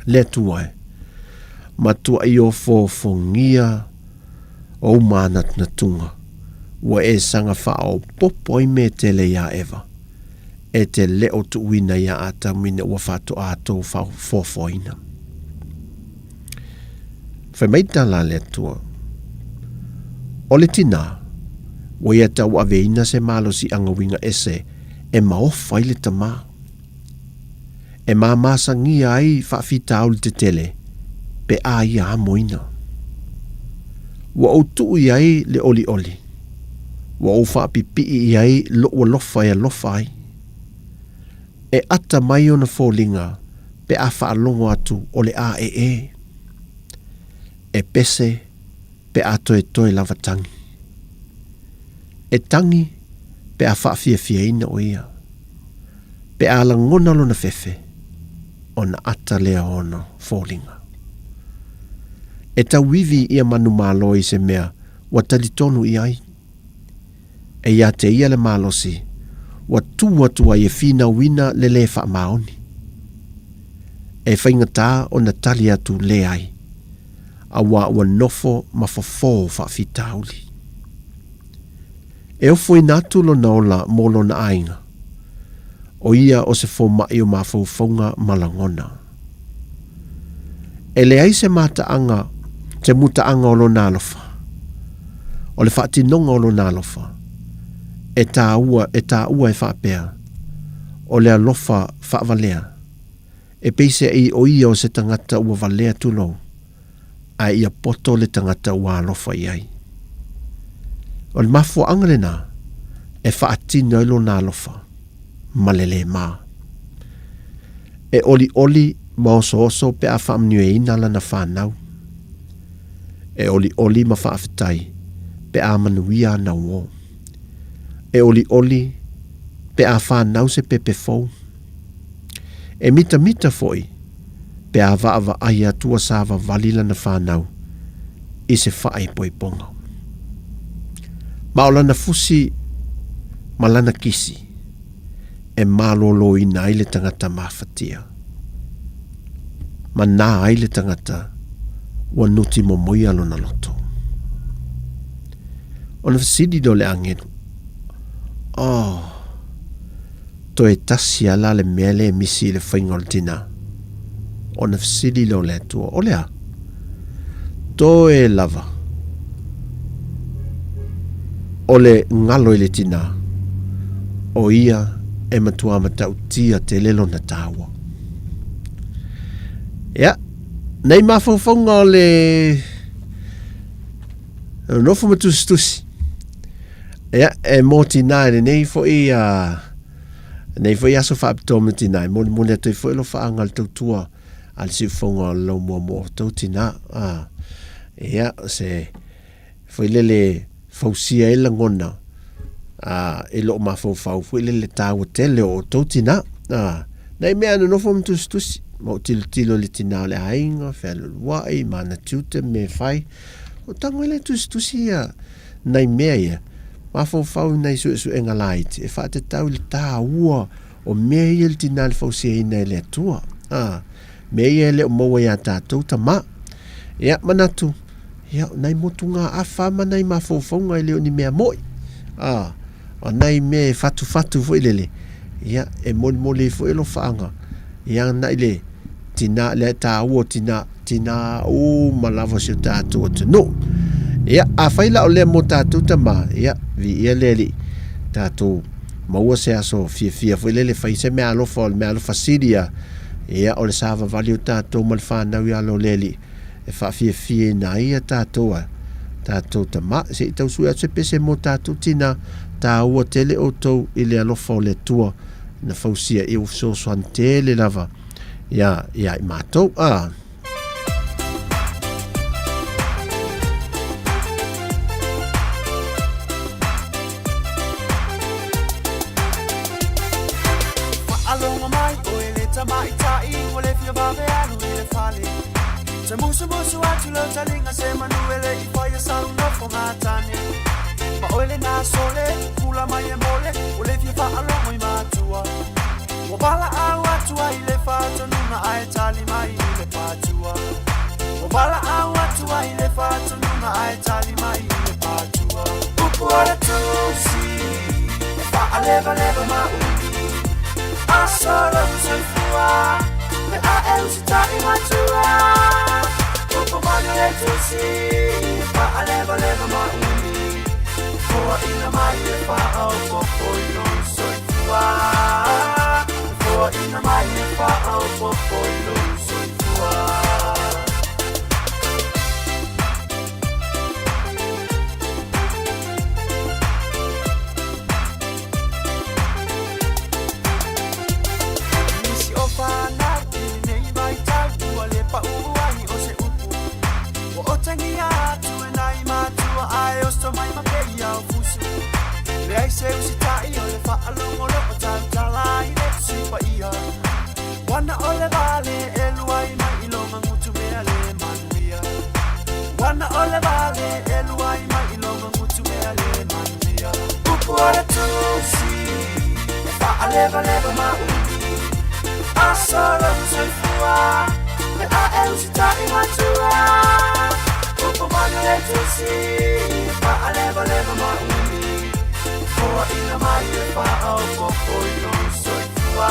Le Atua e, matuai ofoofogia ou mānatunatuga, ua e saga faaopoopo ai mea tele iā Eva, e te le o tuuina iā Atamu ina ua faatoa tou faafoafoaina. Fai mai tala a le Atua, O le tinā, ua ia tauaveina se malosiaga uiga ese e maofa ai le tamā, e mamasagia ai faafitauli tetele pe a ia amoina. Ua ou tuu i ai le olioli, ua ou faapipii i ai lou alofa e alofa ai. E ata mai ona foliga pe a faalogo atu o le aee. E pese pe a toetoe lava tangi. E tangi pe a faafiafiaina o ia. Pe a lagona lona fefe, ona ata lea o ona foliga. E tauivi ia manumalo i se mea ua talitonu i ai. E ia te ia le malosi, ua tū atu ai e finauina le lē faamaoni. E faigata ona tali atu leai, auā ua nofo ma fofō faafitauli. E ofoina atu lona ola mō lona aiga, o ia o se fomai o mafaufauga ma lagona. E leai se mataaga, se mutaaga o lona alofa, o le faatinoga o lona alofa, e tāua, e tāua e faapea, o le alofa faavalea, e peiseai o ia o se tagata ua valea tulou, ae ia poto le tagata ua alofa i ai. O le mafuaaga lenā e faatino ai lona alofa ma le lē mā. E olioli ma osooso pe a faamanuiaina lana fanau. E olioli ma faafetai pe a manuia ana uō. E olioli pe a fanau se pepe fou. E mitamita foi pe a vaavaai atu ua savavali lana fanau i se faaipoipoga. Ma o lana fusi ma lana kisi e malōlōina ai le tagata mafatia, ma nā ai le tagata ua nuti momoia lona loto. Ona fesili lea o le agelu, Oh! Toe tasi a la le mea lea e misi i le faiga o le tinā. Ona fesili lea o le Atua, O le a? Toe lava o le galo i le tinā, o ia e matua matautia tele lona tāua. Ia, nei mafaufauga o le nofo ma tusitusi. Ia, e mō tinā i lenei foi a nei foi aso faapitoa mo tinā, e molimoli atu ai foi alofaaga le tautua a le siufofoga o le laumua mo outou tinā. A, ia, se foi lele fausia ai lagona a, i loo mafaufau foi lele tāua tele o outou tinā. A, nai mea nonofo ma tusitusi, ma ou tilotilo i le tinā o le aiga, fealualuai, ma ana tiute me fai. O tago ai le tusitusi ia, nai mea ia, mafaufau i nai suesuega laiti e faatatau i le tāua o mea ia i le tinā i le fausiaina e le Atua. A, mea ia e le o maua iā tātou tamā. Ia, manatu, ia, o nai motugaafa ma nai mafaufauga e le o ni mea moʻi. A, o nai mea e fatufatu foi lele, ia, e molimoli ai foi alofaaga, ia, naʻi le, Tinā, le tāua o tinā, tinā uma lava o si o tātou atunuu. Ia, afai la o lea mō tātou tamā, ia, viia le Alii, tātou maua se aso fiafia foi lele, fai se mea alofa, o le mea alofa sili ia, ia, o le savavali o tātou ma le whānau i alo o le Alii, e whaafiafia ina ai ia tātou a, tatou tama, se i tau sue atu se pese mo tatou tina, tāua tele outou i le alofa o le Atua, na fausia i ua fesoasoani tele lava ia, ia i matou. Ah. Faalogo mai oe le tamaitai ua le fia vave alu i le fale Te musumusu atu lau taliga se manu e le i faia sau nofoga tane Ma oe lena sole pula mai e mole ua le fia faalogo i matua Ua valaau atu ai le faatonuga ae tali mai i le patua Ua valaau atu ai le faatonuga ae tali mai i le patua Upu o le tusi e faalevaleva ma umi Aso lou soifua pe a e usitai matua Upu moni o le tusi e faalevaleva ma umi Foaina mai e faaopoopo i lou soifua Foaina mai e faaopoopo i lou soifua Nisi o fanau i lenei vaitau ua le pau ai o se upu Ua otagia atu e nai matua ae oso mai ma peia o fusu Leai se usitai o le faalogologo tautala i le Tusi Paia Ua na o le vale e luai mai i loga gutumea le manuia Ua na o le vale e luai mai i loga gutumea le manuia Upu o le Tusi e faalevaleva ma umi Aso lou soifua pe a e usitai matua Upu moni o le Tusi e faalevaleva ma umi Foaina mai e faaopoopo i lou soifua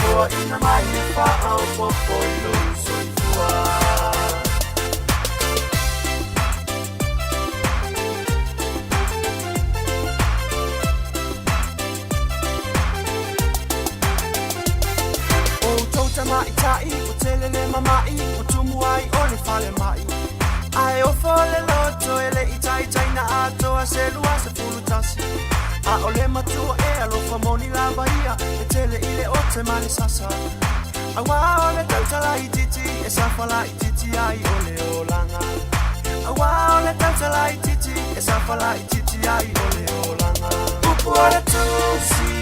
Foaina mai e faaopoopo i lou soifua O outou tamaitai ua tele le mama'i ua tumu ai o le falemai Ae ofo le loto e le i taitai na atoa se 21 A o le matua e alofa moni lava ia e tele i le ote ma le sasa Auā o le tautala itiiti e safa laitiiti ai o le olaga Auā o le tautala itiiti e safa laitiiti ai o le olaga Upu o le Tusi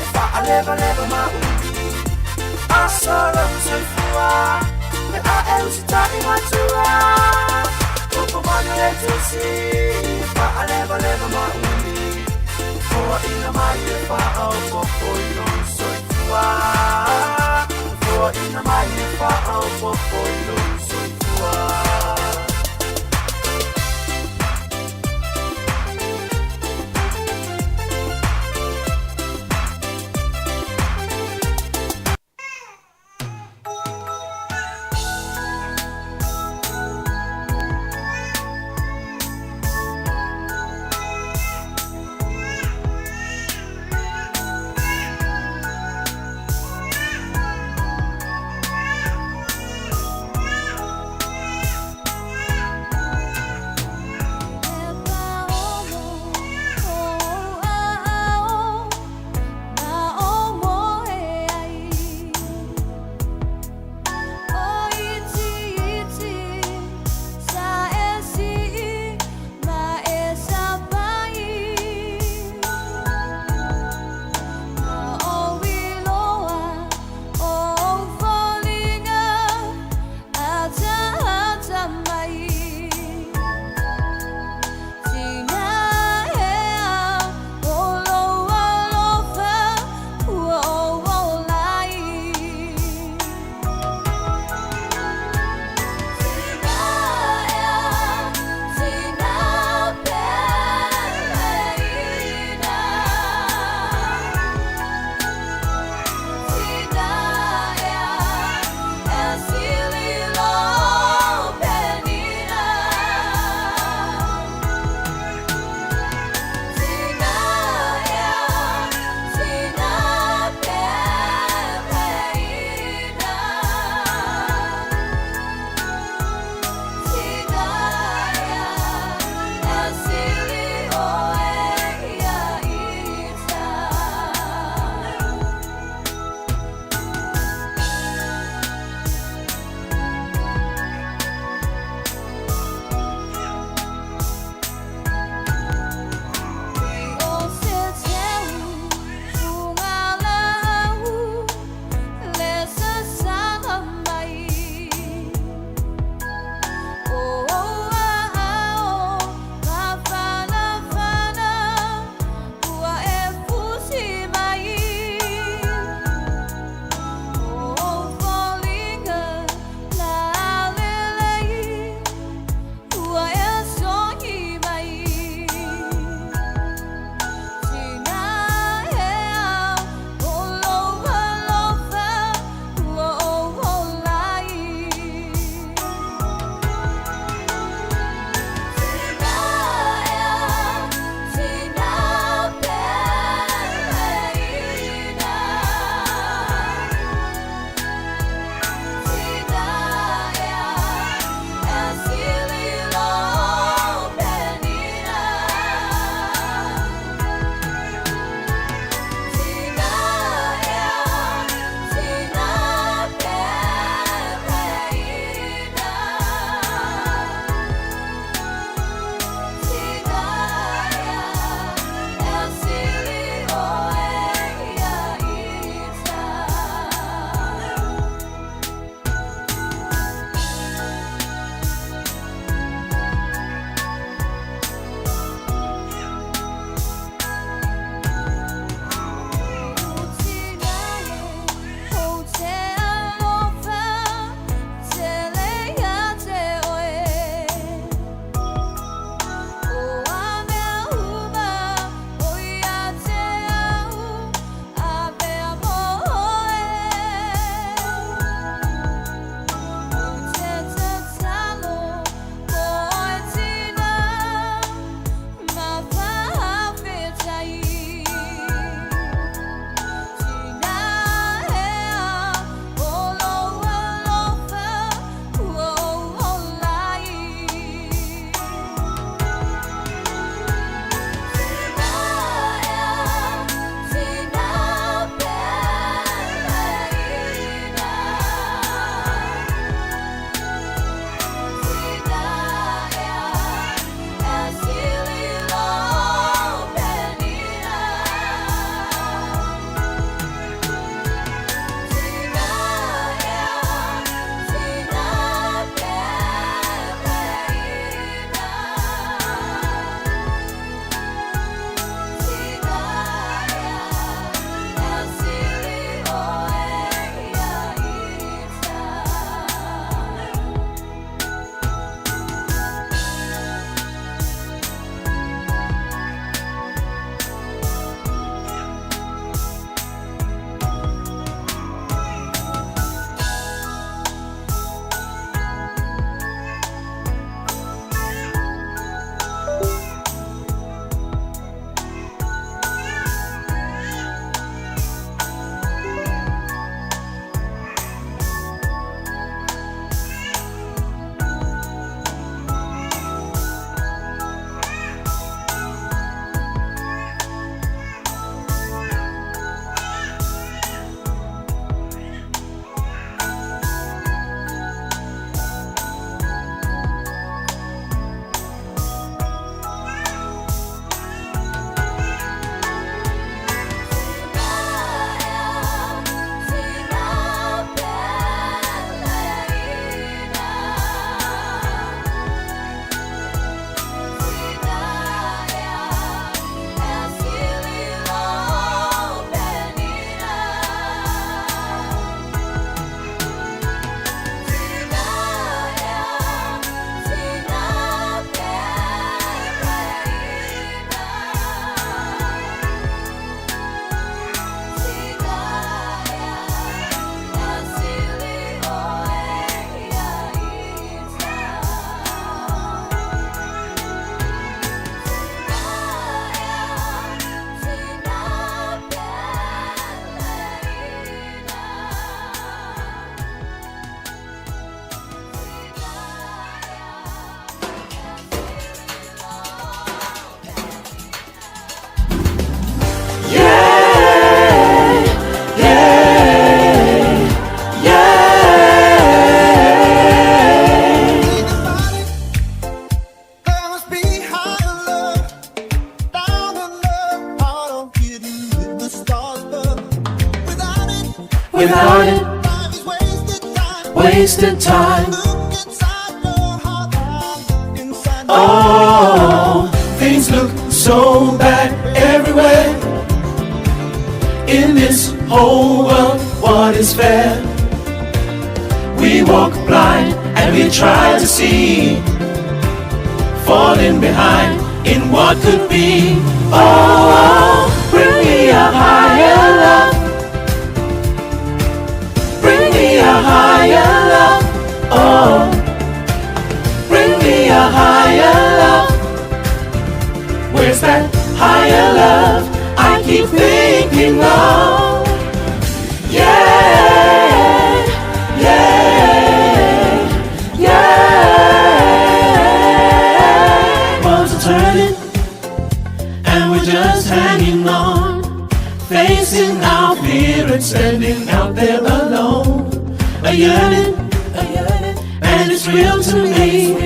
e faalevaleva ma umi Aso lou soifua pe a e usitai matua Upu moni o le Tusi e faalevaleva ma umi Foaina mai e faaopoopo i lou soifua Foaina mai e faaopoopo i lou soifua Without it, wasted time. Oh, things look so bad everywhere. In this whole world, what is fair? We walk blind and we try to see, falling behind in what could be. Oh, bring me a higher love. Bring me a higher love. Oh, bring me a higher love. Where's that higher love I keep thinking of? Yeah, yeah, yeah. Worlds are turning, and we're just hanging on, facing our fear and standing out there alone. A yearning, and it's real to me.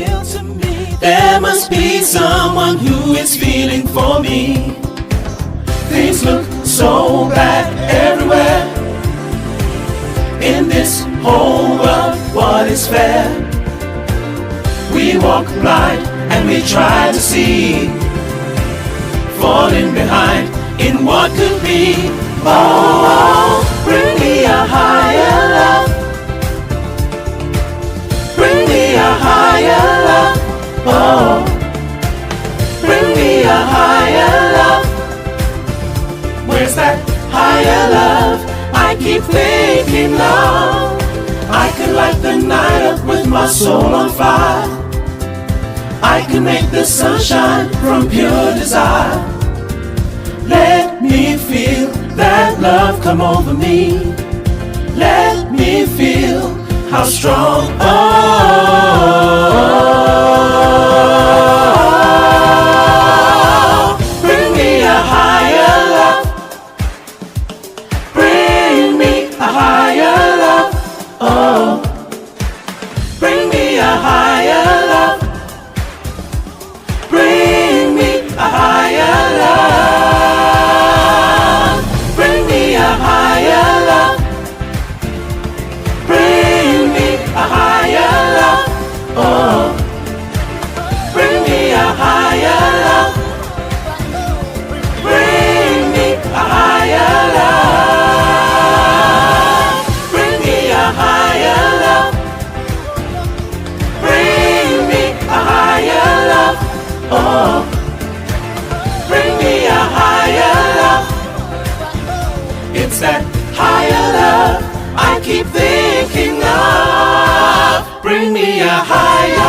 There must be someone who is feeling for me. Things look so bad everywhere. In this whole world, what is fair? We walk blind and we try to see, falling behind in what could be. Oh, bring me a higher love. Bring me a higher love. Oh, bring me a higher love. Where's that higher love I keep thinking of? I could light the night up with my soul on fire. I can make the sunshine from pure desire. Let me feel that love come over me. Let me feel how strong. Oh, bring me a higher love. Bring me a higher love. Oh, bring me a higher love. Bring me a higher love. Bring me a higher love. Bring me a higher love. Oh, bring me a higher love. Bring me a higher love. Bring me a higher love. Bring me a higher love. Oh, bring me a higher love. It's that higher love I keep thinking of. Bring me a higher